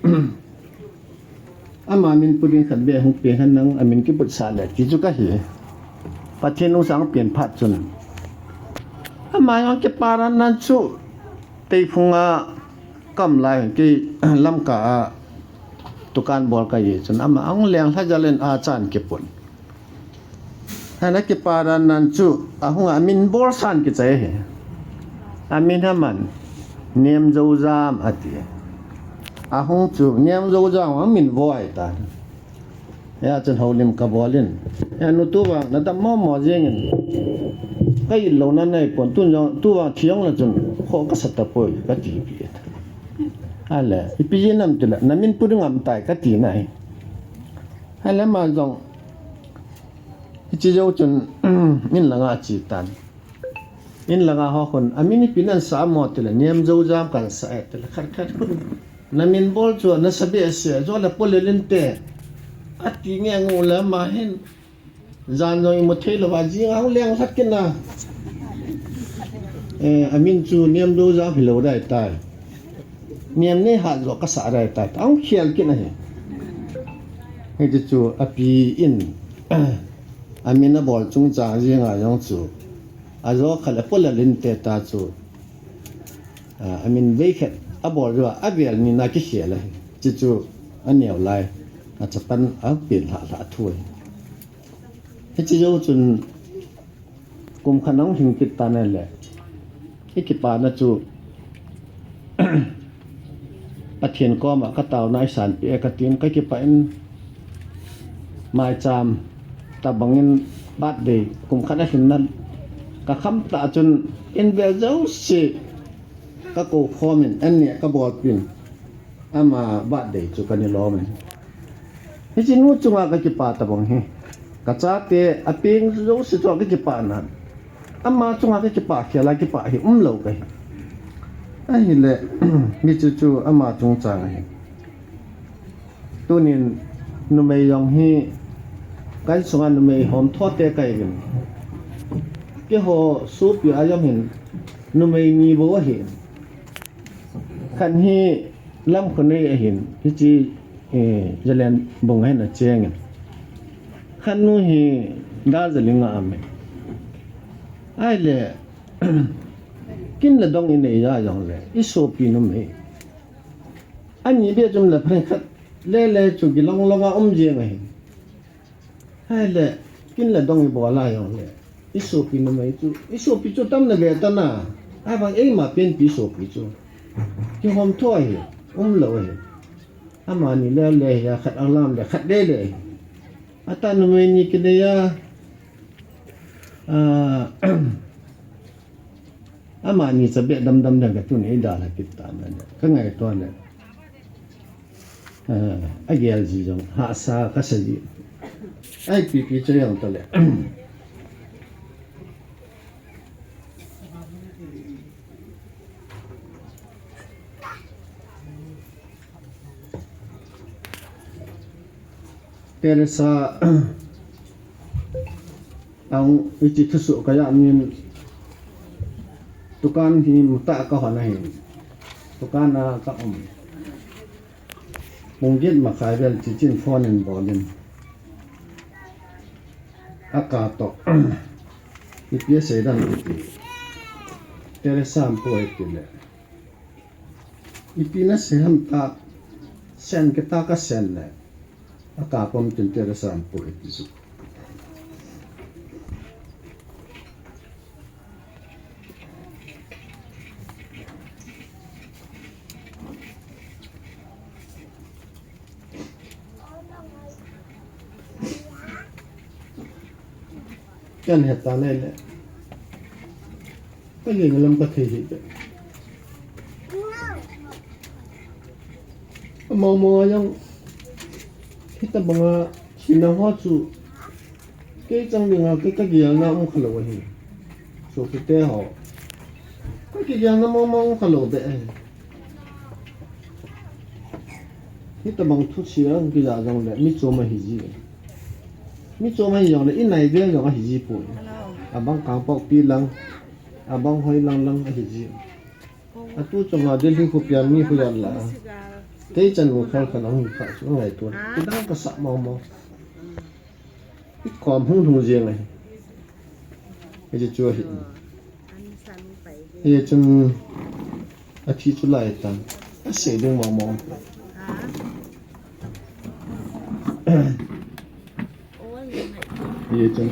Ama min pu ding khat beh hung pe hen nang a min kiput sah le ti chu ka hi. Pathen nungsang pen phat chun. Ama jong kipa dan nan chu teiphung a ka um lai kei Lamka a tukan bol ka hi chun ama hung leng lha jal in a chan kipun. Hana kipa dan nan chu, a hung a min bol san kichai hi. A min ha man, Niam Zo Jam a ti. A hung chu, Niam Zo Jam a min bol ai ta. Ya chun houlim ka bol in. Ya nu tu vang, na dam mo mo jing in. Ka it lou na nei pon, tu jong, tu vang thi jong la chun, kho ka sa ta poi, ka ti pi. Ahile, ipi jin am ti le, na min pu ding am tai, ka ti nai. Ahile ama jong, Hiche jou chun, in langa che tan. In langa ho khun, a min ipi nan sa mo tile, Niam Zo Jam kan sa e tile, khat khat khun. Na min bol chu, na sa behseh, jo le polel inte. Ati nge ngu le ama hin. Jan jong imu thei lou va, jing a hung leng lhat kit na. Eh, a min chu Niam Zo Jam hilou dai tai. Niam nei hat jo ka sa dai tai. A hung khel kit na hi. Hiti chu api in. A min a bol chungchang jing a jong chu, a jo khat le polel inte ta chu, a, a min vei khat a bol jo a vel ni na kikhel ahi. Chuchu a neo lai, a chapan a pen lhah lhah thu ahi. Hiche jou chun kum khat a hung lhing kit tan ahile, i kipana chu, Pathen koma ka taona i sanpeh e ka tin ka kipah in, maicham tabang in birthday kum khat a lhin na ka kham tah chun in vel jouse ka kou khom in, an neh ka bolpin, ama birthday chu ka ni lom in. Hiche nu chunga ka kipah tabang hi. Ka chate a peng jouse chu ka kipah nan. Ama chunga ka kipah khel a kipah hi um lou ka hi. Ahile, hiche chu ama chungchang ahi. Tunin numei jong hi, ka insunga numei hom tho te ka hi uvin. Keiho sopi a jong hin, numei ni bou ahi. Khat hi Lamkhonei ahin, hiche, eh, Jalenbung a hin a cheng in. Khat nu hi Darjeeling a um in. Ahile, kin le dong i nei a jong le, i sopi numei. Ani beh chun le phen khat le le chu kilong long a um jeng ahi. Ahile, kin le dong i bol a jong le, i sopi numei chu, i sopi chu tam na ve ta na. Ahivang eima penpi sopi chu. Kihom tho ahi, um lou ahi. Amani le le hi a khat a lam le khat le le hi. Ata numei ni kinei a, a, amani cha beh dam dam le ka tun ei dalha kit ta na le. Ka ngaito le. A, a gel ji jong, hahsa ka sa ji. Ipi pi chu jong ta le. Teresa, ang iti thusu kaya min tukan hi muta ka hon ahi. Tukan a ka um. Pung get makai vel chichin phone in bol in. A ka to. Ipi a sei dan iti. Teresa am poi ti le. Ipi na sei ham ta. Sen ke ta ka sen le. Akapom tinte kasam poi ti chu. Kan heta nai le. Ka len lam ka thei hi. Mong mong a jong hitabanga thina ho chu kei chang dinga kei ka gelna um khalou ahi. Sopite ho. Ka kigelna mong mong um khalou be ahi. Hitabang thuchia kija jongle mi chom ahi ji. Mi chom ahi jongle inai vel jong ahi ji poi. Abang Kangpokpi lang, abang hoi lang lang ahi ji. Atu chunga Delhi khopi a mi khu jan la. Kei chanu khang khan ahung kha chu ngaito. Kidang kasa mong mong. Ikom hung hung jeng ahi. Hiche chu ahi. Hichun athi chu lai tan. Asei ding mong mong. Hichun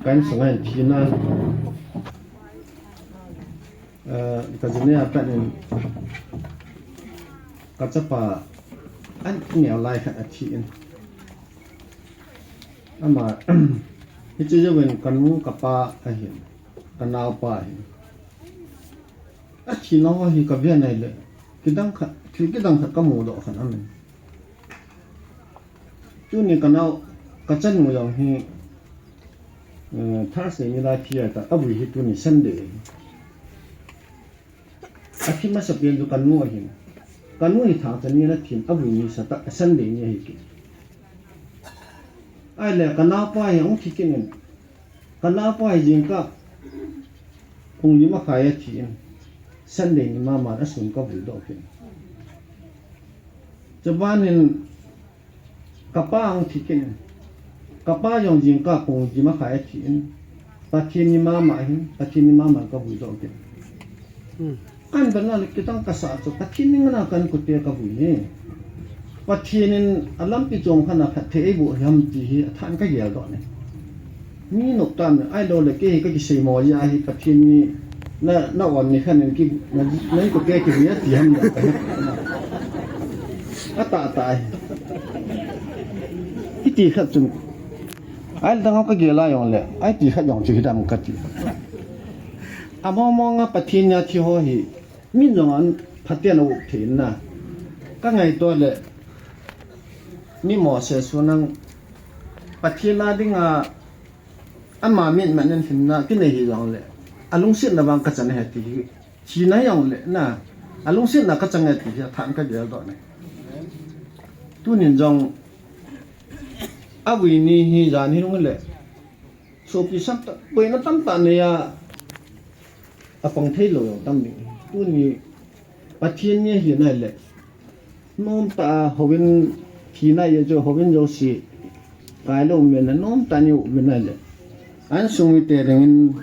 kan sanga thina. Eh, ka junior a pat in ka chapa an neo lai khat athi in. Ama, hiche jouvin ka nu ka pa ahin, ka naopa ahin. Athina ho hi ka ve nai le, kidang khat, thil kidang khat ka mudoh khat aum in. Tuni ka nao, ka chanu jong hi, eh, Thursday ni lai thi a ta, avui hi tuni Sunday. Athi masa pen chu ka nu ahin. Ka nu hi Thangchan ni na thin, avui ni sa ta, Sunday ni ahi kit. Ahile ka naopa hi ahung thi kit in. Ka naopa hi jingkah pung li makhai a thi in. Sunday ni mama a sun ka vui doh kit. Chuban hin Ka pa ahung thi kit in. Ka pa jong jingkah pung li makhai a thi in. Pathen ni mama hin, Pathen ni mama ka vui doh kit. Hmm. Kan bel na le kidang kasa chu, Pathen ni ngana kan kute ka vui ni. Pathen in alampi chom khat a phatthei eiboh ham ti hi athan ka gel doh ni. Mi nop tan, ahilou le kei hi ka kisei mo jeh a hi Pathen ni na, na on ni khan in ki, na, na ko pe ki ria ti ham da. Ata, ata hi. Hiti khat chun. Ahile dang ka gel a jong le, ahiti khat jong chu hidam ka ti. Among mong a Pathen ni a thi ho hi, min jong an phaten a up thei in na. Ka ngaito le, ni Moses chu nang Pathen a dinga Ama mitman in hinna kinei hi jong le, alungsetna vang ka chan ahi ti hi, thina jong le na, alungsetna ka chan ahi ti hi, athan ka gel doh ne. Tunin jong, avui ni hi jan hi nung le, sopi sam ta, boina tamtah nei a, apang thei lou jong tam ding. Tuni, Pathen ni ahi nai le, Nomtah a houin thina a chu houin jouse kailou um in, nomtah a ni um in ahile, insung mite dingin,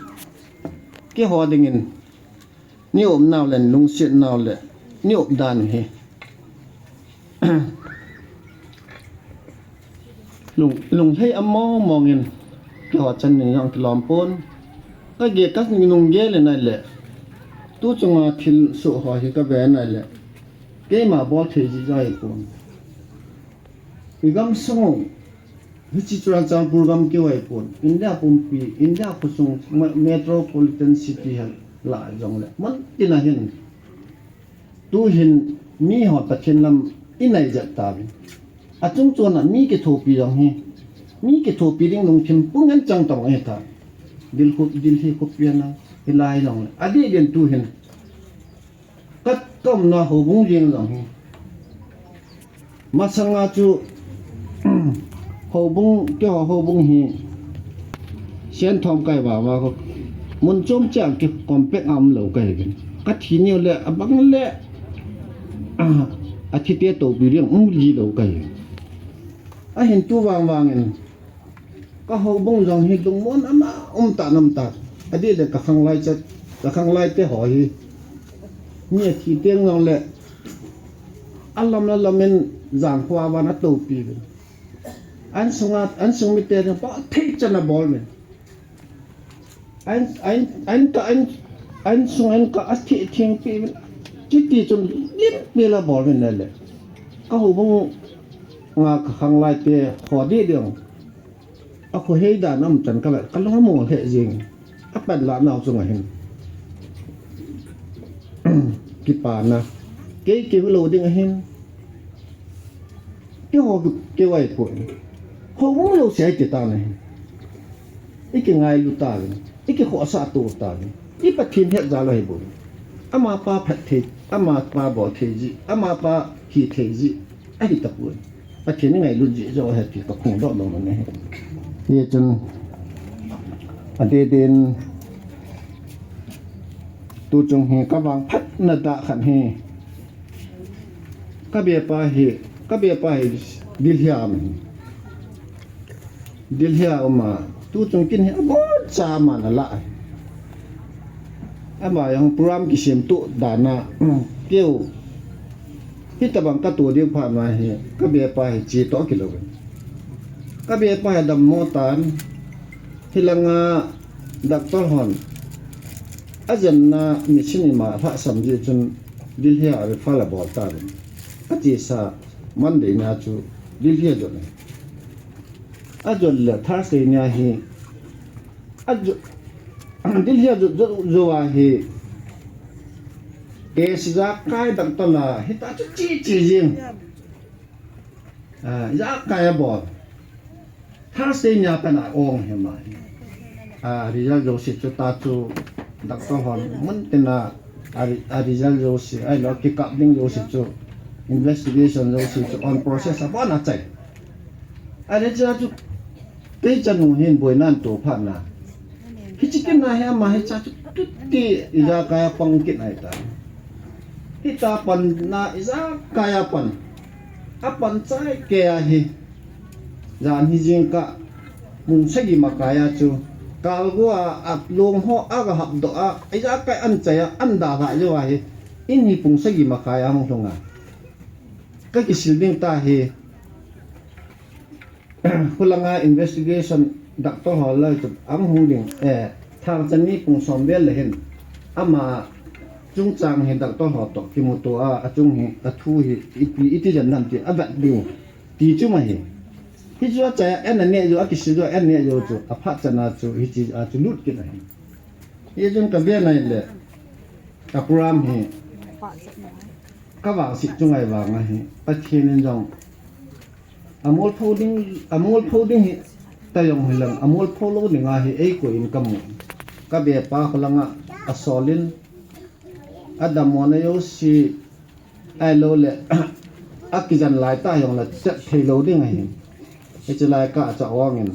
keiho dingin, ni umnau le lungsetnau le ni um dan hi. Lung, lunglhai a mong mong in, keiho chan in jong kilom pon. Ka gel, ka nung gel in ahile, tu chunga thilsoh ho hi ka ve in ahile, keima bol thei jeh jong ahipon. I gamsung, hiche Churachandpur gam keu ahipon, India pumpi, India khosung, me-, metropolitan city hel lah jongle, mun tin a hin. Tuhin miho Pathen lam inai jat tauvin. Achung chon a mi kithopi jong hi. Mi kithopi ding lungthim pung ngen chang tong ahi ta. Dil khu, Delhi khopi a na, hilai jong le. Adih din tuhin. Ka, ka umna houbung jeng jong hi. Masanga chu, houbung, keiho houbung hi, sen thom kai vava ko, mun chom chang ki compact a umlou kahi uvin. Ka thi niu le, abang le, a, athite toupi ding um ji lou kahi uvin. Ahin tu vang vangin, Ka houbung jong hi lungmon ama um ta nam ta. Adih le ka khanglai chat, ka khanglai te ho hi. Mi athi teng jong le. Alam la lam in jangkhoa van atopi uvin. An sunga, an sung mite ding pa thei chan abol uvin. An, an, an ta, an, an sung an ka athi thing pi uvin. Chiti chun lim pi la bol uvin le. Ka houbung nga ka khang lai te kho di ding. A kho hei dan am chan ka vet, ka lung a mo he jing. A pan la nau chung ahin. Kipana. Kei kei lo ding ahin. Kei ho kei wai poi. Ho mo lo se ai te ta na hin. I kei ngailu ta le. I kei ho sa to ta le. I Pathen het ja lo hi bo. Ama pa phat thei, ama pa bo thei ji, ama pa hi thei ji. Ahi tapoi. Pathen in ngailut ji jo ahi ti ka phongdoh nom ahi. Hichun adeh din tuchung hi ka vangphatna tah khat hi. Ka bepa hi, ka bepa hi Delhi a um ahi. Delhi a um a, tuchung kin hi aboncha aman alah ahi. Ama jong program kisemtup dan a, keu, hitabang ka to ding phat ma hi, ka bepa hi che toh kilou in. Ka bepa hi dammo tan, hilanga doctor hon ajenna machine ima alhahsam jeh chun Delhi a refer abol tan. Achesa Monday nia chu Delhi a ajot in. Ajot le Thursday nia hi, ajot, Delhi a ajot, jot jou a hi, case ijakai doctor la, hita chu che che jing. Ah, ijakai abol. Thursday nia pat a ong hi ama hi. Ah, result jouse chu ta chu doctor hon mun tina a, a result jouse, ahilou kikap ding jouse chu investigation jouse chu on process a bon a chai. Ahile cha chu kei chanu hin boina ato phat na. Hiche kin a hi ama hicha chu tuti ijakai a pang kit ahi ta. Hita pan na ijakai a pan. Apan chai kei ahi. Jan hi jingkah pung sagi makai a chu, kalgo a, along ho aga hapdoh a, ijakai an chai a, an dalha jou ahi. In hi pung sagi makai a hung lhung a. Ka kisil ding ta hi. Khulanga investigation doctor ho la chu ahung hung ding, eh, thangchan ni pung som vel le hin. Ama chungchang hi doctor ho toh kimuto a, achung hi, athu hi, iti, iti jan nam ti, avet ding. Ti chu ma hi. Hichu achai a, an aneh jou, akisil jou, an aneh jou chu, aphat chan a chu, hiche a chu lut kit ahi. Hichun ka ven ahile, ka program hi, ka vangset chu ngai vang ahi, Pathen in jong, Amol pho ding, amol pho ding hi, ta jong hilang, amol pho lou ding ahi, eikoi in kamu. Ka bepa khulanga asol in, adammo na jouse, ahilou le, akijen lai ta jong le, chet thei lou ding ahi. Hiche lai kah a chu ong in.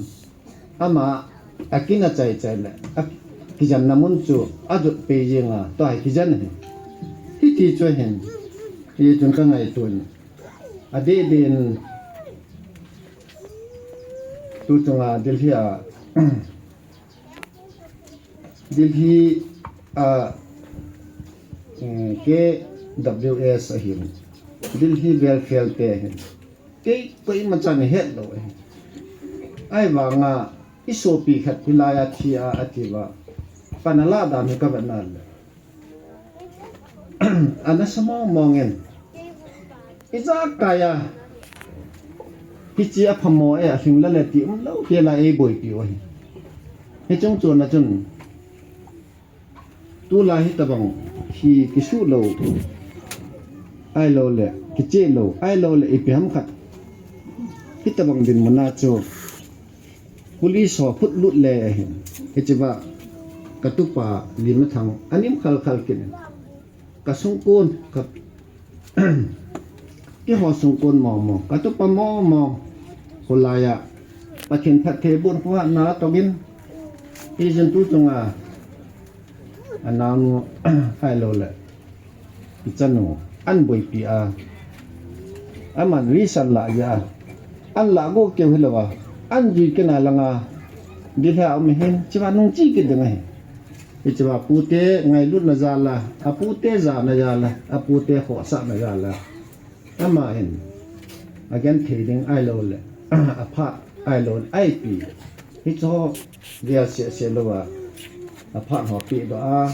Ama, akin achai chai le, akijenna mun chu, ajot pei jing a, tua hi kijen ahi. Hiti chu ahin, hichun ka ngaito in. Adeh din, tuchunga Delhi a, Delhi a, eh, K W S ahin, Delhi Welfare te ahin, kei koima chan ahet lou ahi. Ahivanga, isopi khat hilai a thi a, ati uva, pan ala dan hi ka vet na le. Ana sa mong mong in. Ijakai a. Hiche a phamo e, alhing lal e ti umlou, hela eiboipi u ahi. Hiche chung chon a chun. Tulai hitabang hi kisuh lou. Ahilou le, kicheh lou. Ahilou le, ipi ham khat. Hitabang dinmun a chu. Police ho phut lut le ahin. Hiche va katupa Limathang anim khal khal kit in. Ka sungkon, ka, keiho sungkon mong mong. Katupa mong mong. Khulai a. Pathen phatthei boh phat na tong in. Hichun tuchunga. Anaonu, ahilou le. Ichanu, an boipi a. Aman risan la ja. An la go keu hilou a. An jui kina langa. Delhi a um hin, hiche va nung chi kit ding ahi. Hiche va pute ngailutna jal a, apute jana jal a, apute khohsahna jal a. Ama in agenthei ding ahilou le, aphat ahilou le, ahipi. Hicho gel sese louva, aphat ho pehdoh a,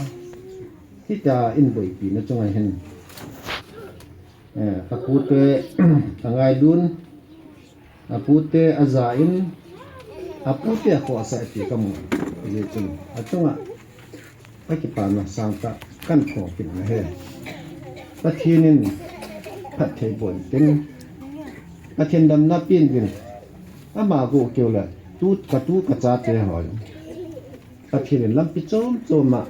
hitia in boipi na chunga hin, eh, apute angailun, apute aja in, apute akhohsah ti kamu. Hijeh chun, achunga kakipana sangtah kahin phong kit ahi. Pathen in phatthei boh in tin, Pathen damna pen uvin, ama gu keu le, tu, katu kachate ho, Pathen in lampi chom chom a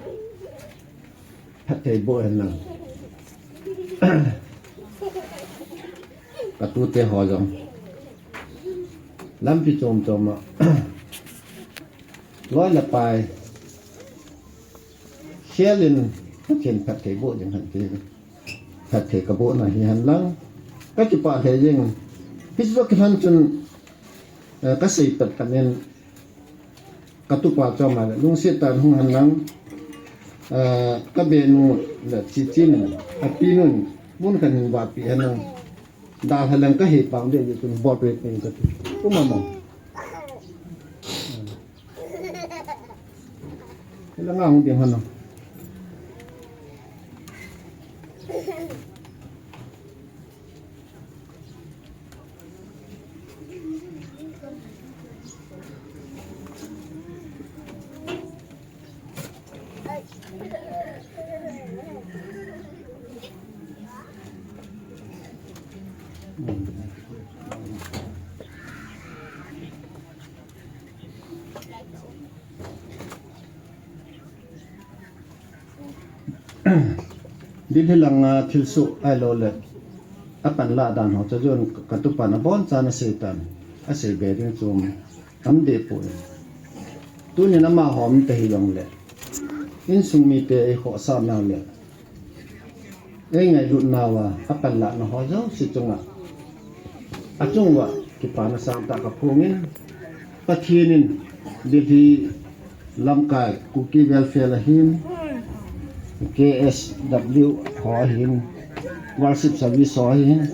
phatthei boh hen lang. Katute ho jong lampi chom chom a, loi le pai khel in Pathen phatthei boh ding hen ti, phatthei kabohna hi hen lang. Kakipah lheh jeng. Hiche joh kilhon chun, eh, kasei pet pet in, katupa chom a le lungset tah in hung hen lang, eh, kabenu le Chichi in, apinu in, mun khat hin vahpi hen lang. Dalha leng kahe pang deh jeh chun bol peh peh kati. Uma mo. Hilanga hung ding hon. Delhi langa thilsoh ahilou le, apanlah dan ho chu jong katupan abonchan asei tan, asei be ding chu um deh poi. Tunin amaho um ta hijongle, insung mite eikhohsah nau le, eingailutnauva, apanlahna ho jouse chunga, achunguva kipana sangtah kaphongin, Pathen in Delhi lamkai Kuki Welfare ahin, K S W ho ahin, Worship Service ho ahin,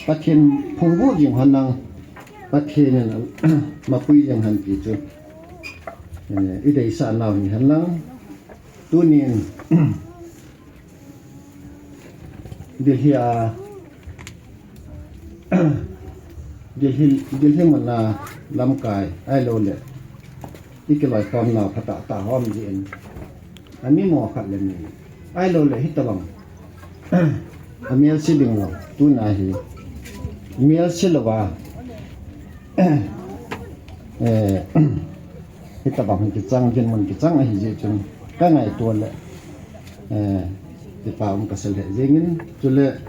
Pathen phungvuh jing hen lang, Pathen in mapui jing hen ti chu, eh, ideisah nau hi hen lang. Tunin Delhi a, Delhi, Delhi muna lamkai ahilou le, ikiloikhomnau phatah tah ho um jeh in, amimo khat le ni ahilou le hitabang amelse ding lou, tuna hi melse louva, eh, hitabang kichang, dinmun kichang ahi jeh chun kangaito le, eh, kipa um kasei lheh jengin, chule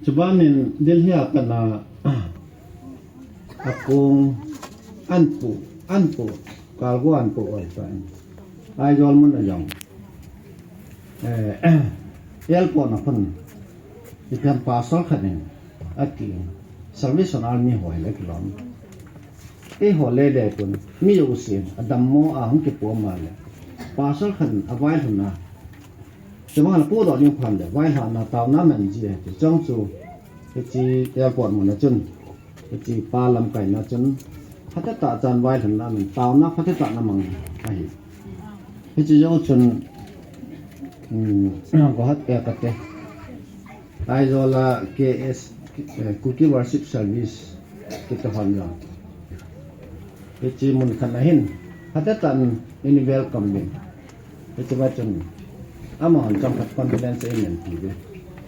Chubanin Delhi a pat a, akong anpu, anpu, cargo anpu oi pa in, Aizawl mun a jong, eh, airport a khun, ipi ham pastor khat in, ati, Salvation Army ho hile kilom. Eiho lele pon, mi jousen, adammo a hung kipu ma le, pastor khat in availhun a, chubang le podoh ding phat le, vailhahna taona man ji ahi ti chong chu, hiche airport mun a chun, hiche pa lamkaina chun, phatechan vailhahna man, taona phatechan amang ahi. Hiche jou chun, um, Guwahati a kate, Aizawl a K S, eh, Kuki Worship Service kiti hon jong, hiche mun khat a hin, phatechan in welcome uvin. Hiche va chun, amahon chomkhat condolence ahin pen piuve,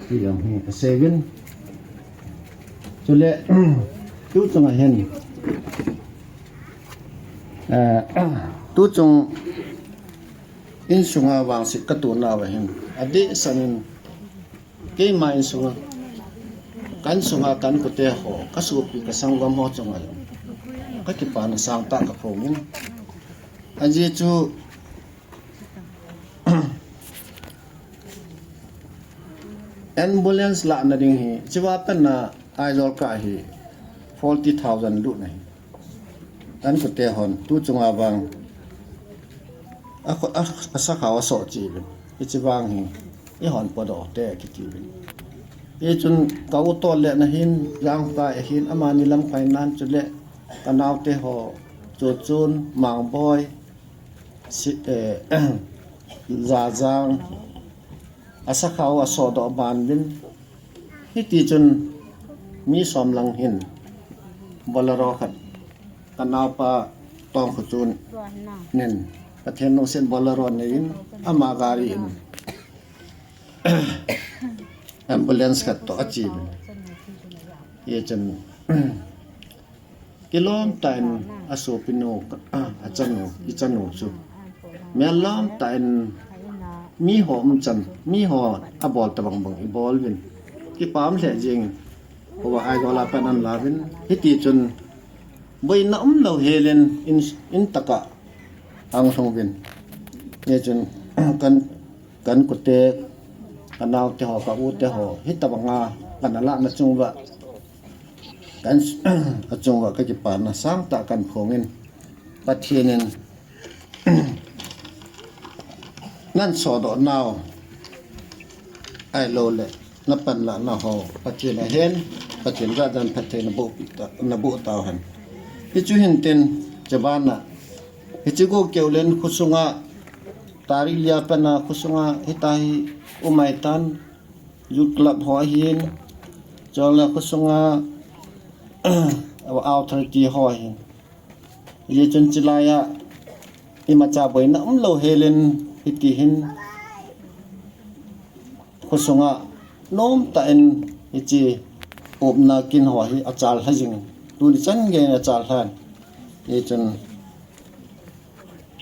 ti jong hi kasei uvin. Chule, tuchung a hin, eh, tuchung insunga vangset katonauva hin, adehset in, keima insunga, ka insunga ka inkote ho, kasopi kasanggam ho chunga jong, kakipana sangtah kaphongin. Ajeh chu, Ambulance lahna ding hi, chiva pen na Aizawl kah hi forty thousand lut na hi. Kan kute hon, tu chunga vang, a, a, a sakhao a soh chi uvin. Hichi vang hi, i hon podoh te kiti uvin. Hichun ka u toh le na hin, jang ta a hin, amani lam khai nan chu le, ka naute ho, chu chun, Mangboi, si, eh, Zazang, a sakhao a sohdoh ban uvin. Hiti chun mi som lang hin Bolero khat ka naupa Tongkhochun nin Pathen lungset Bolero nei in ama gari in ambulance khat toh a chi uvin. Hichun kilom tah in a sopinu, a chanu, i chanu chu. Mel lom tah in mi ho um chan, mi ho a bol tabang bang i bol uvin. Kipa um lheh jing. Hova Aizawl a pan an la uvin. Hiti chun boina um lou hel in, in, in taka ang hung uvin. Hichun kan, kan kute, ka naute ho, ka ute ho, hitabanga kan a lah na chung uva. Kan a chung uva ka kipana sangtah kan phong in, Pathen in nan sohdoh nau ahilou le na panlah nau ho Pathen a hen, Pathen jahjan phatthei na boh ta, na boh tau hen. Hichu hin tin, chabana, hichi go keu len khosunga, tarik li a pan a khosunga, hita hi umai tan, Youth Club ho ahin, chule khosunga authority ho ahin. Hichun chilai a imacha boina um lou hel in hiti hin khosunga nom tah in hichi upna kin ho hi a chal lha jing. Tuni chan gei in a chal lhan. Hichun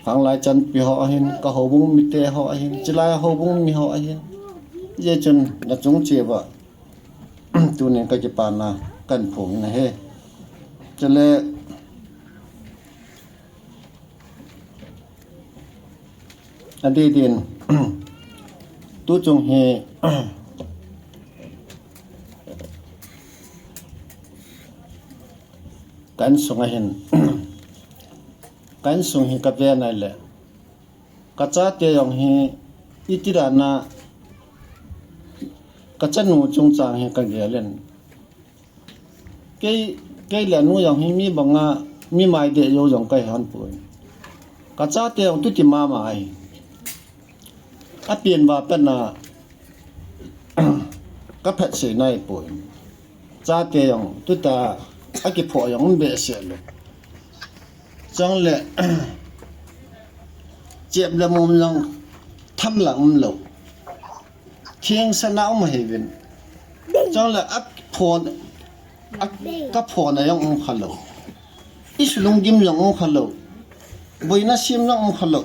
Khanglai chanpi ho ahin, ka houbung mite ho ahin, chilai a houbung mi ho ahin. Hichun na chung cheh uva, tunin ka kipana kan phong na hi. Chule, a di din, tu chung hi, kan sung ahin, kan sung hi ka ve nai le, ka chate jong hi iti dan a ka chanu chungchang hi ka gel in. Kei, kei le anu jong hi mi banga mi mai deh jou jong ka hi hon poi. Ka chate jong tuti mama ahi. A pian va pen a ka phat sei nai poi. Chate jong tuta a kiphoh jong um behseh lou. Chule chep le mum jong tham la um lou. Theng sana um ahi uvin. Chule a phon, a, ka phon a jong um kha lou. I sulunggim jong um kha lou. Boina sem jong um kha lou.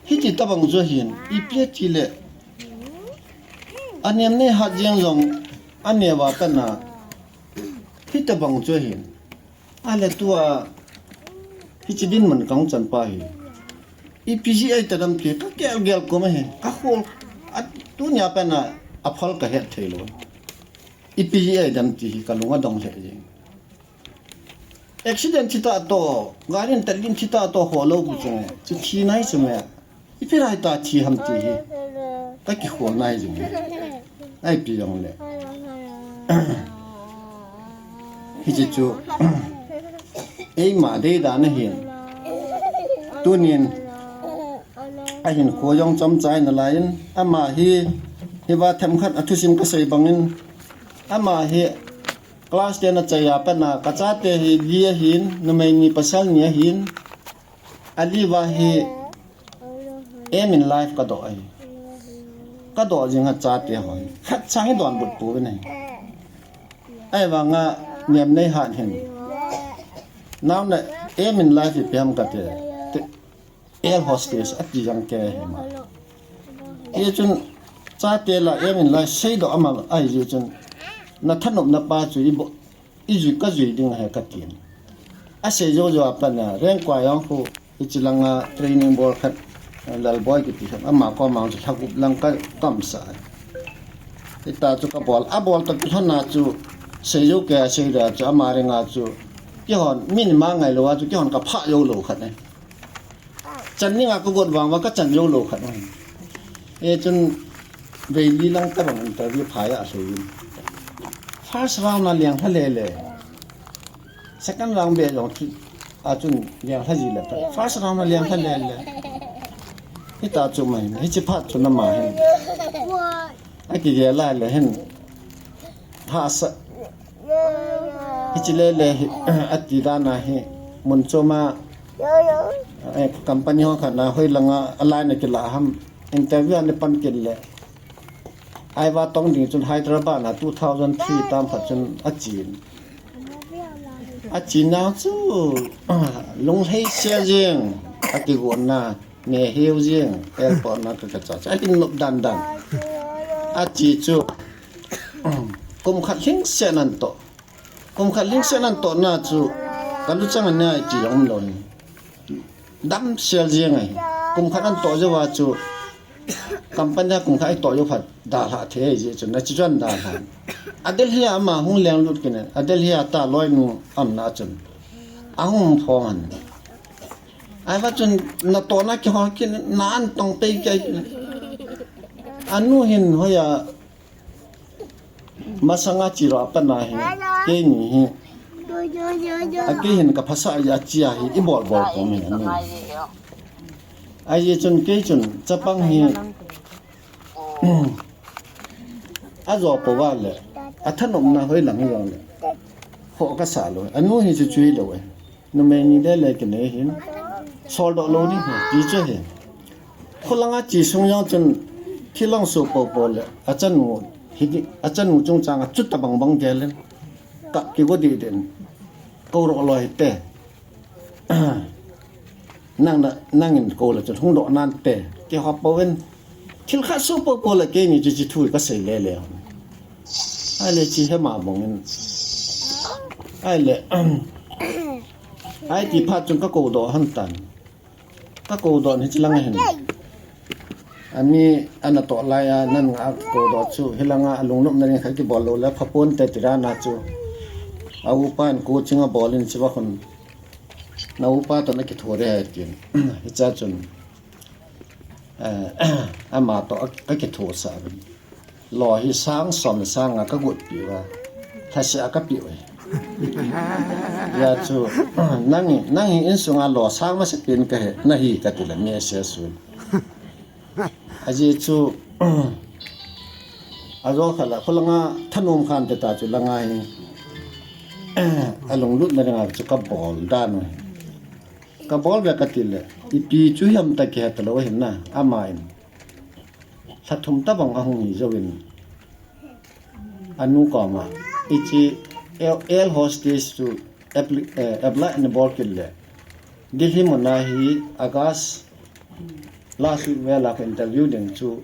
Hiti tabang chu ahin, ipi ati le, a nem nei hat jeng jong, a neo a kana, hitabang chu ahin. A le tua, hichi dinmun kang chan pa hi. Ipi ji ai ta dam ti, ka gel gel ko ma hi, ka khol, a, tunia pana, a phal ka het thei lou. Ipi ji ai dam ti hi, ka lung a dong lheh jeng. Accident thi ta to, gari in tat lim thi ta to ho lou bu chung e. Chu thi nai chung e. Ipi lai ta thi ham ti hi. Ka kikhol nai jing e. Ai pi jong le. Hichi chu. Eima dei dan ahin. Tunin. Ahin kho jong chomchai nalai in. Ama hi. Hiva themkhat a thusim ka sei bang in. Ama hi. Class ten a chai a pat na ka chate hi li ahin, numei ni pasal ni ahin, a li va hi aim in life ka doh ahi. Ka doh jing a chate ho hi. Khat chang hi donbut pouvin ahi. Ahivanga nem nei hat hin. Nau na aim in life ipi ham kati. Te, Air hostess ati jang kei hi ma. Hichun chate la aim in life seidoh ama ahi jeh chun na thanopna pa chu i bo, i jui ka jui ding ahi katin. A sei jou jou a pat na Rengkua jong khu hichi langa training bol khat Lalboi kiti khat ama koma chu lhagup lang ka kamsah. Hita chu kabol, abol toh kilhon a chu, seijou kei a seida chu, ama ringa chu, kihon, min ma ngailou a chu, kihon kaphah jou lou khat e. Chan dinga kagot vang uva kachan jou lou khat e. Hichun, veili lang tabang interview phai a asei in. First round a leng lha lele. Second round beh jong chu, achun leng lha ji le ta. First round a leng lha lele. Hita chu mai, hichi phat chu nama hin. Akigel a le hin. Hahsa. Hichi lele hi, ati dan a hi. Mun chom a, eh, company ho khat na hoilang a, a line a kila ham. Interview a ni pan kit le. Aiva tong ding chun Hyderabad na two thousand three tam khat chun achen. Achen na chu, lunglhai sel jeng, akigon na, ne hiu jeng, airport na ka kacha cha. Akin nop dan dan. Ache chu, kum khat lhingset nan toh. Kum khat lhingset nan toh na chu, kalu chang a ne ache jong um lou ni. Dam sel jeng ahi. Kum khat an toh jou a chu, company a kum khat i toh jou phat dalha thei ahi jeh chun, achi chuan dalha. A Delhi a ama hung leng lut kit in, a Delhi a ta loinu aum na chun. Ahung phong an. Aiva chun natoh na kihol kit in, na an tong pei kei. Anu hin hoiya Masanga chiro apana hi, keini hi. Akei hin kaphasah ahi, achi ahi, ibol bol kom hi, ani. Ahi chun kei chun, chapang hi. Ajo po vale. Athanopna hoilang hi vale. Ho kasah lou. Anu hi chu chu hilou e. Numei ni le le kinei hin. Soldoh lou ni hi, ti chu hi. Khulanga chi sung jong chun thil hung suh popo le, achanu, hiti, achanu chungchang a chuta bang bang gel in. Ka kigo dih dih in. Ko roh loi te. Nang na, nangin ko le chun hung doh nan te. Kihop po in. Thil khat suh popo le keini chu chi thu kasei le le. Ahile chi hema bang in. Ahile, Ahi ti phat chun ka kodoh hon tan. Ka kodoh hi chilang ahin. Ani ana toh lai a, nan nga kodoh chu, hilanga alungnopna ding khat kibol lou le, pha ponte ti dan a chu. A upa in coaching abol in chiva khun. Na upa toh na kitho de hai tin. Hicha chun. Eh, ama toh a, a kitho sa. Lo hi sang som le sang nga ka got pi uva. Thase a ka pi uve. Ya chu, nang hi, nang hi insunga lo sang masa pen ka hi, na hi ka ti la mi se su. Aji chu, ajo khala, khulanga thanom khan te ta chu langa hi. Alunglutna dinga chu ka bol dan uve. Ka bol ve ka ti le, ipi chu hiam ta kihe talou ahin na, ama in. Lha thum tabang ahung hi jouvin. Anu koma, hiche air, air hostess chu apply, eh, apply ana bol kit le. Delhi muna hi August last week vel a ka interview ding chu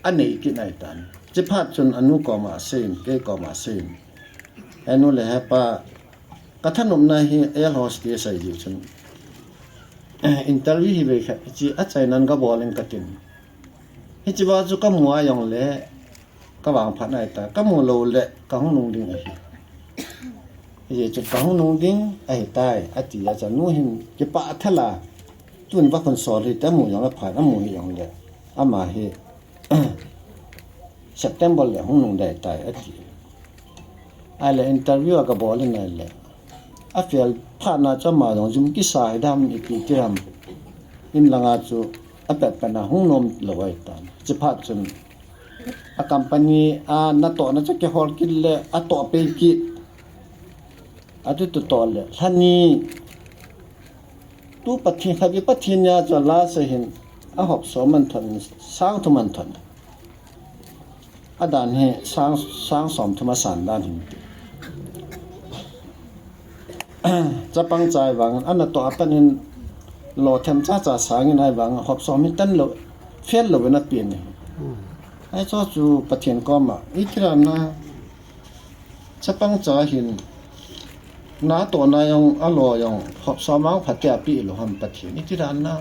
anei kit nai tan. Chi phat chun anu koma asei in, kei koma asei in. He nu le he pa, ka thanopna hi air hostess ahi jeh chun. Eh, interview hi vei khat, hiche achainan ka bol in ka tin. Hiche va chu ka mu a jong le, ka vangphat nai ta, ka mu lou le, ka hung nung ding ahi. Hijeh chun ka hung nung ding ahi tai, ati a chanu hin, kipah thal a, tun va khun sol hi, ta mu jong le phat, amu hi jong le, ama hi, September le hung nung dai tai ati. Ahile interview a ka bol in ahile. A fail phat na chu ama jong jum kisa hi dam ipi ti ham. In langa chu a pet pet na hung nom lou ahi tan. Chi phat chun a company a natoh na chu kihol kit le a toh pei kit. Atu tu toh le lha ni. Tu Pathen, khatvei Pathen nia chu last a hin a hop som man thon, sang thum man thon. A dan hi sang, sang som thum a san dan hin ti. Chapang cha ahi vang, ana toh a pan in lo them cha cha sang in ahi vang, hop som hi tan lou, fail lou in a pi ni. Ahi chu chu Pathen koma, i kira na, Chapang cha hin, natoh na jong, a lo jong, hop som a phatea pi lou ham Pathen, iti dan na.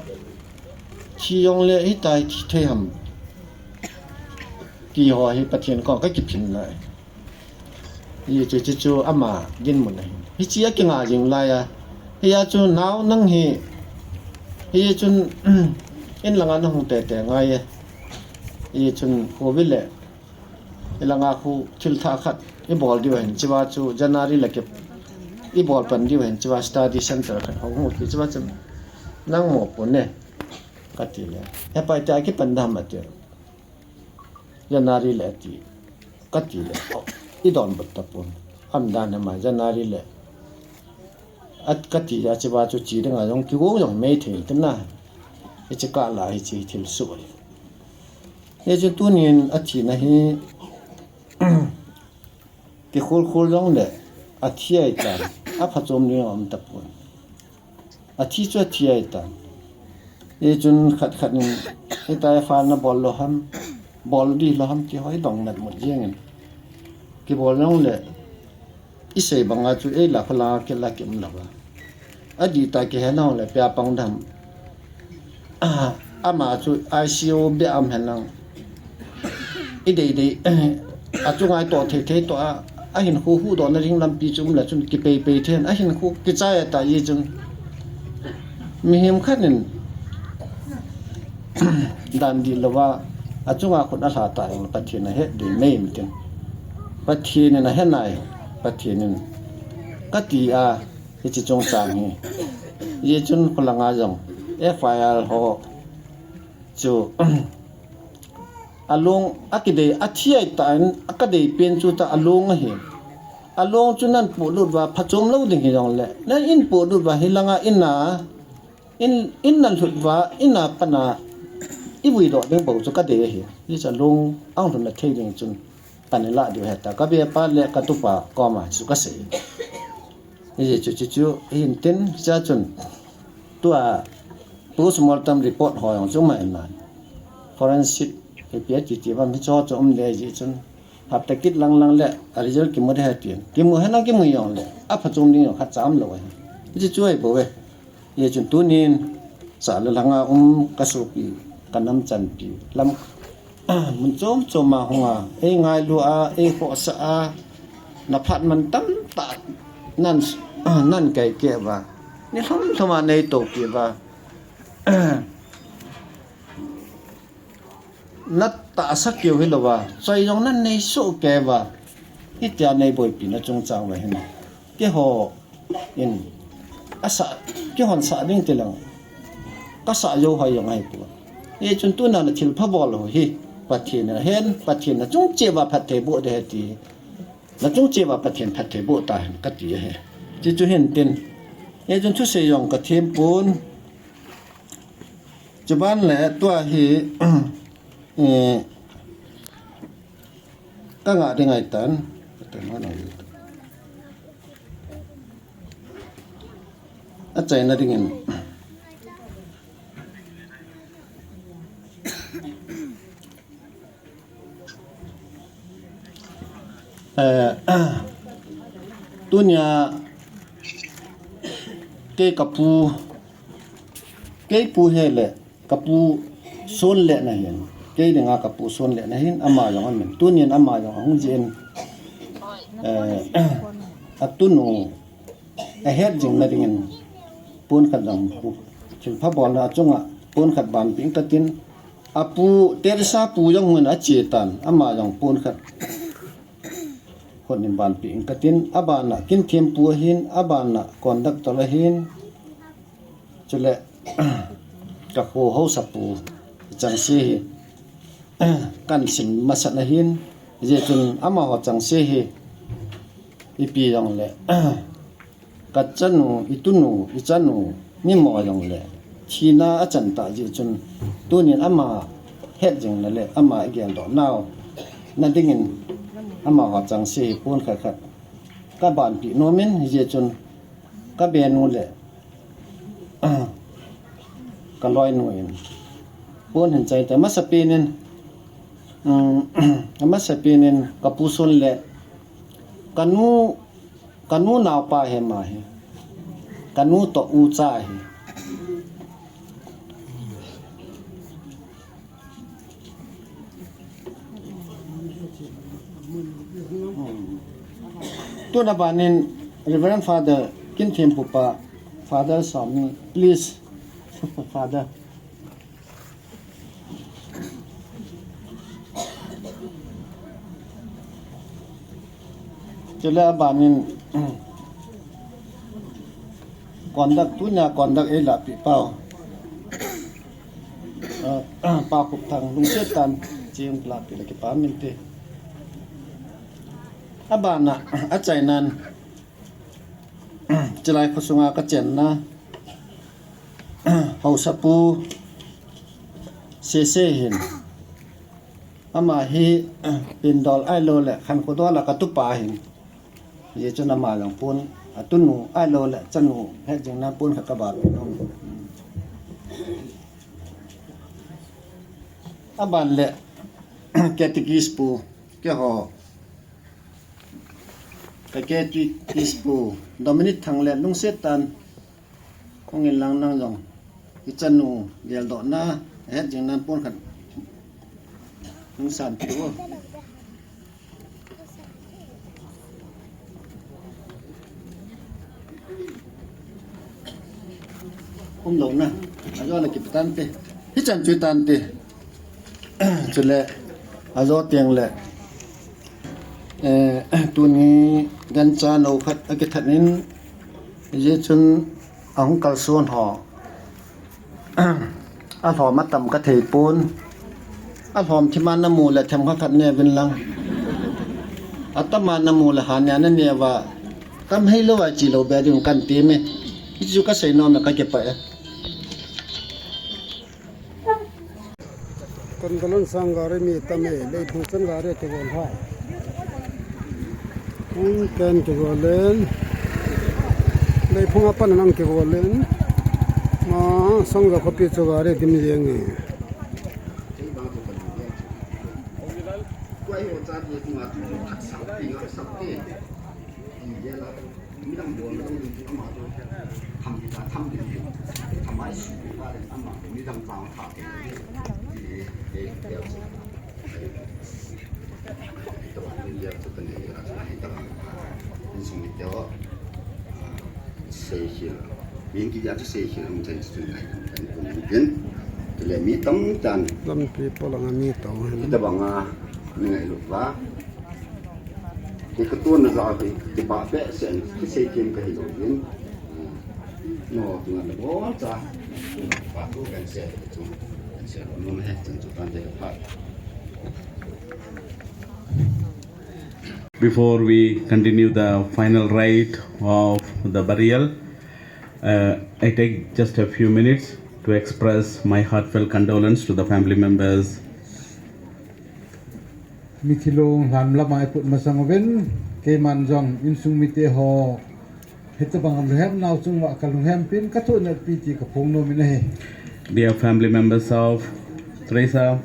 Thi jong le, hitai thi thei ham. Ti ho hi Pathen koma kakiphin lai. Hichu, chu, chu ama dinmun ahi. Hiche a kinga jing lai a. Hia chu nao nang hi. Hichun, in langa nahung tete ngai e. Hichun, covid le. Ilanga khu thil thah khat. Ibol diu ahin. Chuva chu January le kip. Ibol pan diu ahin. Chuva study center khat hung hu. Chuva chu nang mo pon e. Kati le. Hepa tia kipan dam ati. January le ati. Kati le. Idon bot tapon. Aum dan hama January le. At kati a chuva chu chi dinga jong kigong jong mei thei tina. Hiche kah la hiche thil soh hi. Hichu tunin athina hi. Kikhol khol jongle, athi ahitan, aphachom ding aum tapon. Athi chu athi ahitan. Hichun khat khat in, hitia file nabol lou ham, bol ding lou ham ti ho idong nat mut jeng in. Kibol jongle, isei banga chu eila khola kila kium lou va. Adih tah kihe nau le pia pang dam. Ah, ama chu I C U bia um hen lang. Idei dei, achunga itoh thei thei toh a, ahinkho huhdoh na ding lampi chu um le chun kipei pei thei, ahinkho kichai ta ji chun. Mihem khat in dan dih louva, achunga khut alha ta jong Pathen ahet ding mei mi tin. Pathen in ahe nai, Pathen in kati a, Hiche chungchang hi. Hichun khulanga jong F I R ho chu along akidei athi ahitan akadei pen chu ta along ahi. Along chu nan polut uva phachom lou ding hijongle. Nan in polut uva hilanga ina in, in nan lhut uva ina pana ivui doh ding bou chu kadei ahi. Hiche along ang lhun na thei ding chun. Pan ilah diu ahi ta, kabepa le katupa koma chu kasei. Hichu, chu, chu, hintin, hichea chun. Tua postmortem report ho jong chu mai nan. Forensic, ipi ati ti bang hichu chu um le ji chun. Hapta kit lang lang le, a result kimu ding ahi tin. Kimu hen lang kimu jongle, aphachom ding jong khat cha um lou ahi. Hichu chu ahi bou ve. Hichun tunin, sa le langa um kasopi, kanam chanpi, lam, mun chom choma hunga, eingailu a, eikhohsah a, naphat man tamtah nan, nan kaikeh uva, nilhum lhum a neitopi uva, natahsa keu hilouva, choi jong nan neisoh kei uva, hitia neiboipi na chungchang uva hin, keiho in, asa, keihon sa ding tilang, kasa jou hoi jong ahipoi. Hichun tuna nathilpha bol ho hi, Pathen in ahen, Pathen nachung cheh uva phatthei boh ding ahi ti. Nachung cheh uva Pathen phatthei boh tahen kati ahi. Hichu hintin. Hichun thusei jong kathem pon. Chuban le tua hi, eh, kanga ding ahitan. Achaina dingin. Eh, tunia kei kapu, kei pu hele, kapu son le nahin, kei dinga kapu son le nahin, ama jong amin. Tunin ama jong ahung jin, eh, atunu, ahet jing na dingin, pon khat jong pu, thilpha bolna achunga, pon khat banpi ing katin, apu, Teresa pu jong hung in ache tan, ama jong pon khat. Hon in banpi ing katin, abana, Kinthempu ahin, abana, conductor ahin, chule, kakho haosapu, changse hi, kansim masat ahin, hijeh chun amaho changse hi, ipi jongle, Kachanu, itunu, ichanu, mimo jongle. Thina achan tah jeh chun, tunin ama het jing nale, ama igeldoh nau. Na dingin, amaho changse hi pon khat khat. Kabanpi nomin, hijeh chun, kabenu le, kaloinu in. Pon hin chai ta, masapen in, um, masapen in, kapu son le, kanu, Kanu naopa hi ama hi. Kanu toh ucha hi. Tun abanin Reverend Father Kinthempu pa, Father Sawmi, please, Father. Chule abanin conduct, tunia conduct eilahpeh pau, ah, Pa Khupthang, lungset tah in cheng lahpeh le kipah inte. Abana, achainan, chulai khosunga kachenna haosapu Sese hin, ama hi pindol ahilouleh khankho dola katupa ahin. Hijeh chun ama jong pon, atunu ahilouleh chanu hetjingnan pon khat kabol nom. Aban le catechist pu, keiho, ka catechist pu Dominic Thang le lungset tah in hung in lang, nang jong ichanu geldohna hetjingnan pon khat hung sanpeh u. Umlou na, ajo le kipatante, hichan chu tante. Chule ajo teng le, eh, tuni gancha nou khat akithat in, hijeh chun ahung kalson ho alhom atam kathei pon. Alhom thima namu le themkhat khat neuvin lang, atama namu le hania naneuva, tam heilou a chelou be ding kati me. Hichu kasei nom e, kakipah e. Condolence song gari mi tam e, Leiphung chan gari kigol ha. Hung ken kigol in. Leiphung apan nang kigol in. Ma, Songja khopi chu gari dim jeng e. Insung mite ho, ah, seikhel. Min kiti a chu seikhel hung chen chu ngai kan kan kun tin. Tule mi tamtah in. Lampi polanga mi to. Hitabanga mi ngailut uva. Kei katona jal a kei, kei bah behseh in, kisei them kahi lou in. Ah, no, tunga le bol cha. Pa tu kan sei chu. Kan sei lou nom e, chan chu tante ka pha. Before we continue the final rite of the burial, uh, I take just a few minutes to express my heartfelt condolence to the family members. Mithi lunglham lama i put masang uvin, keiman jong insung mite ho, hitabang lunghem nau chunga kalunghem pin, kathoh natpi ti kaphong nom in ahi. Dear family members of Teresa,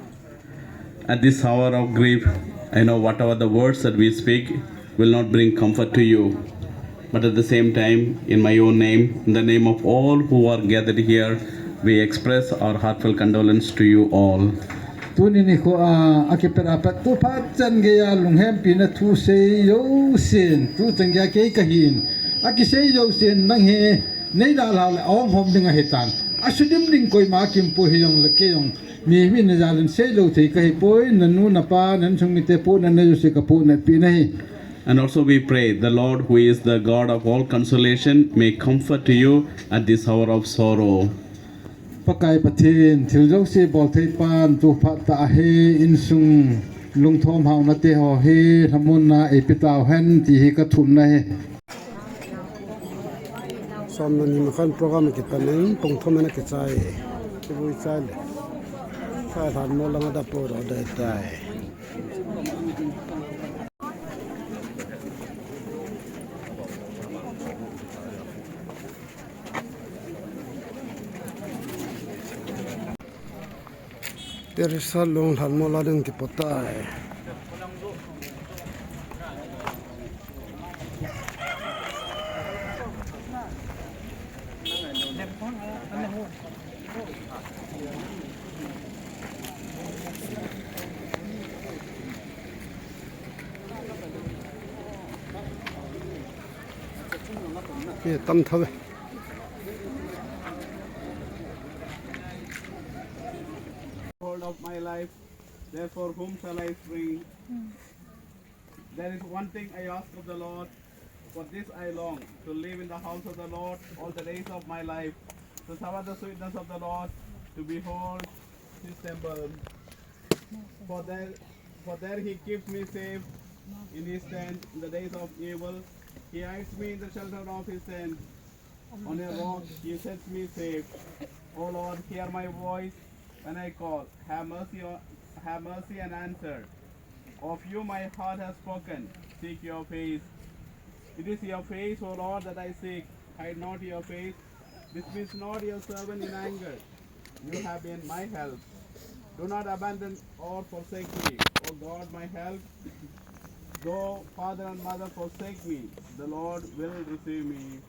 at this hour of grief, I know whatever the words that we speak will not bring comfort to you. But at the same time, in my own name, in the name of all who are gathered here, we express our heartfelt condolence to you all. Tuni nikho a, akipet a pat tu phat chan geiya lunghempina thu sei jousen, tu chan geiya kei kahin, akisei jousen nang hi nei dalhah le ahung hom ding ahitan. Asudim ding koima kimpui hijongle kei jong mi, mi na jal in seilou thei kahipoi, nanu, napa, na insung mite pohnatna jouse kapohnatpi nahi. And also we pray, the Lord, who is the God of all consolation, may comfort you at this hour of sorrow. Pakai Pathen, thil jouse bolthei pan, tu phat a hi insung lungthom haona te ho hi lhamonna eipe tauhen ti hi kathumna ahi. Som le ni ma khan program kipan in, pung thum in akichai. Kivui chai le. Kha lhan mo langa da po ro dai tai. Teresa lunglhan mo la ding kipo tai. Ke tam thawe. Hold of my life, therefore whom shall I fear? There is one thing I ask of the Lord, for this I long, to live in the house of the Lord all the days of my life, to savour the sweetness of the Lord, to behold his temple. For there, for there he keeps me safe in his tent in the days of evil. He hides me in the shelter of his tent. On a rock he sets me safe. O Lord, hear my voice when I call. Have mercy, on, have mercy and answer. Of you my heart has spoken. Seek your face. It is your face, O Lord, that I seek. Hide not your face. Dismiss not your servant in anger. You have been my help. Do not abandon or forsake me, O God, my help. Though father and mother forsake me, the Lord will receive me.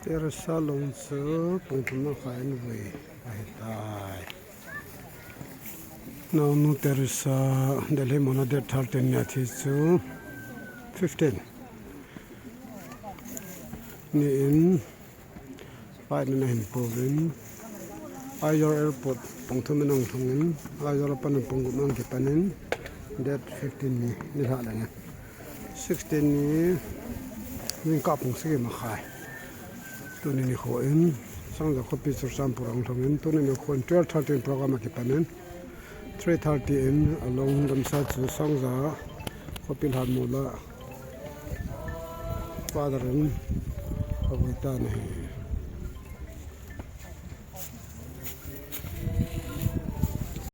Teresa long chu pung thum na kha in vui ahitai. Naonu Teresa Delhi mona date thirteen ni a thi chu fifteen ni in flight na hin pouvin Aizawl airport pung thum in ahung lhung in Aizawl a pat in pung gup na kipan in date fifteen ni ni lha leng in sixteen ni jingkah pung sagi makhai. Tuni nikho in Songja khopi Churachandpur ahung lhung in tuni nikho in twelve thirty in program akipan in three thirty in along damsa chu Songja khopi Lhanmol a Father in avui tan ahi.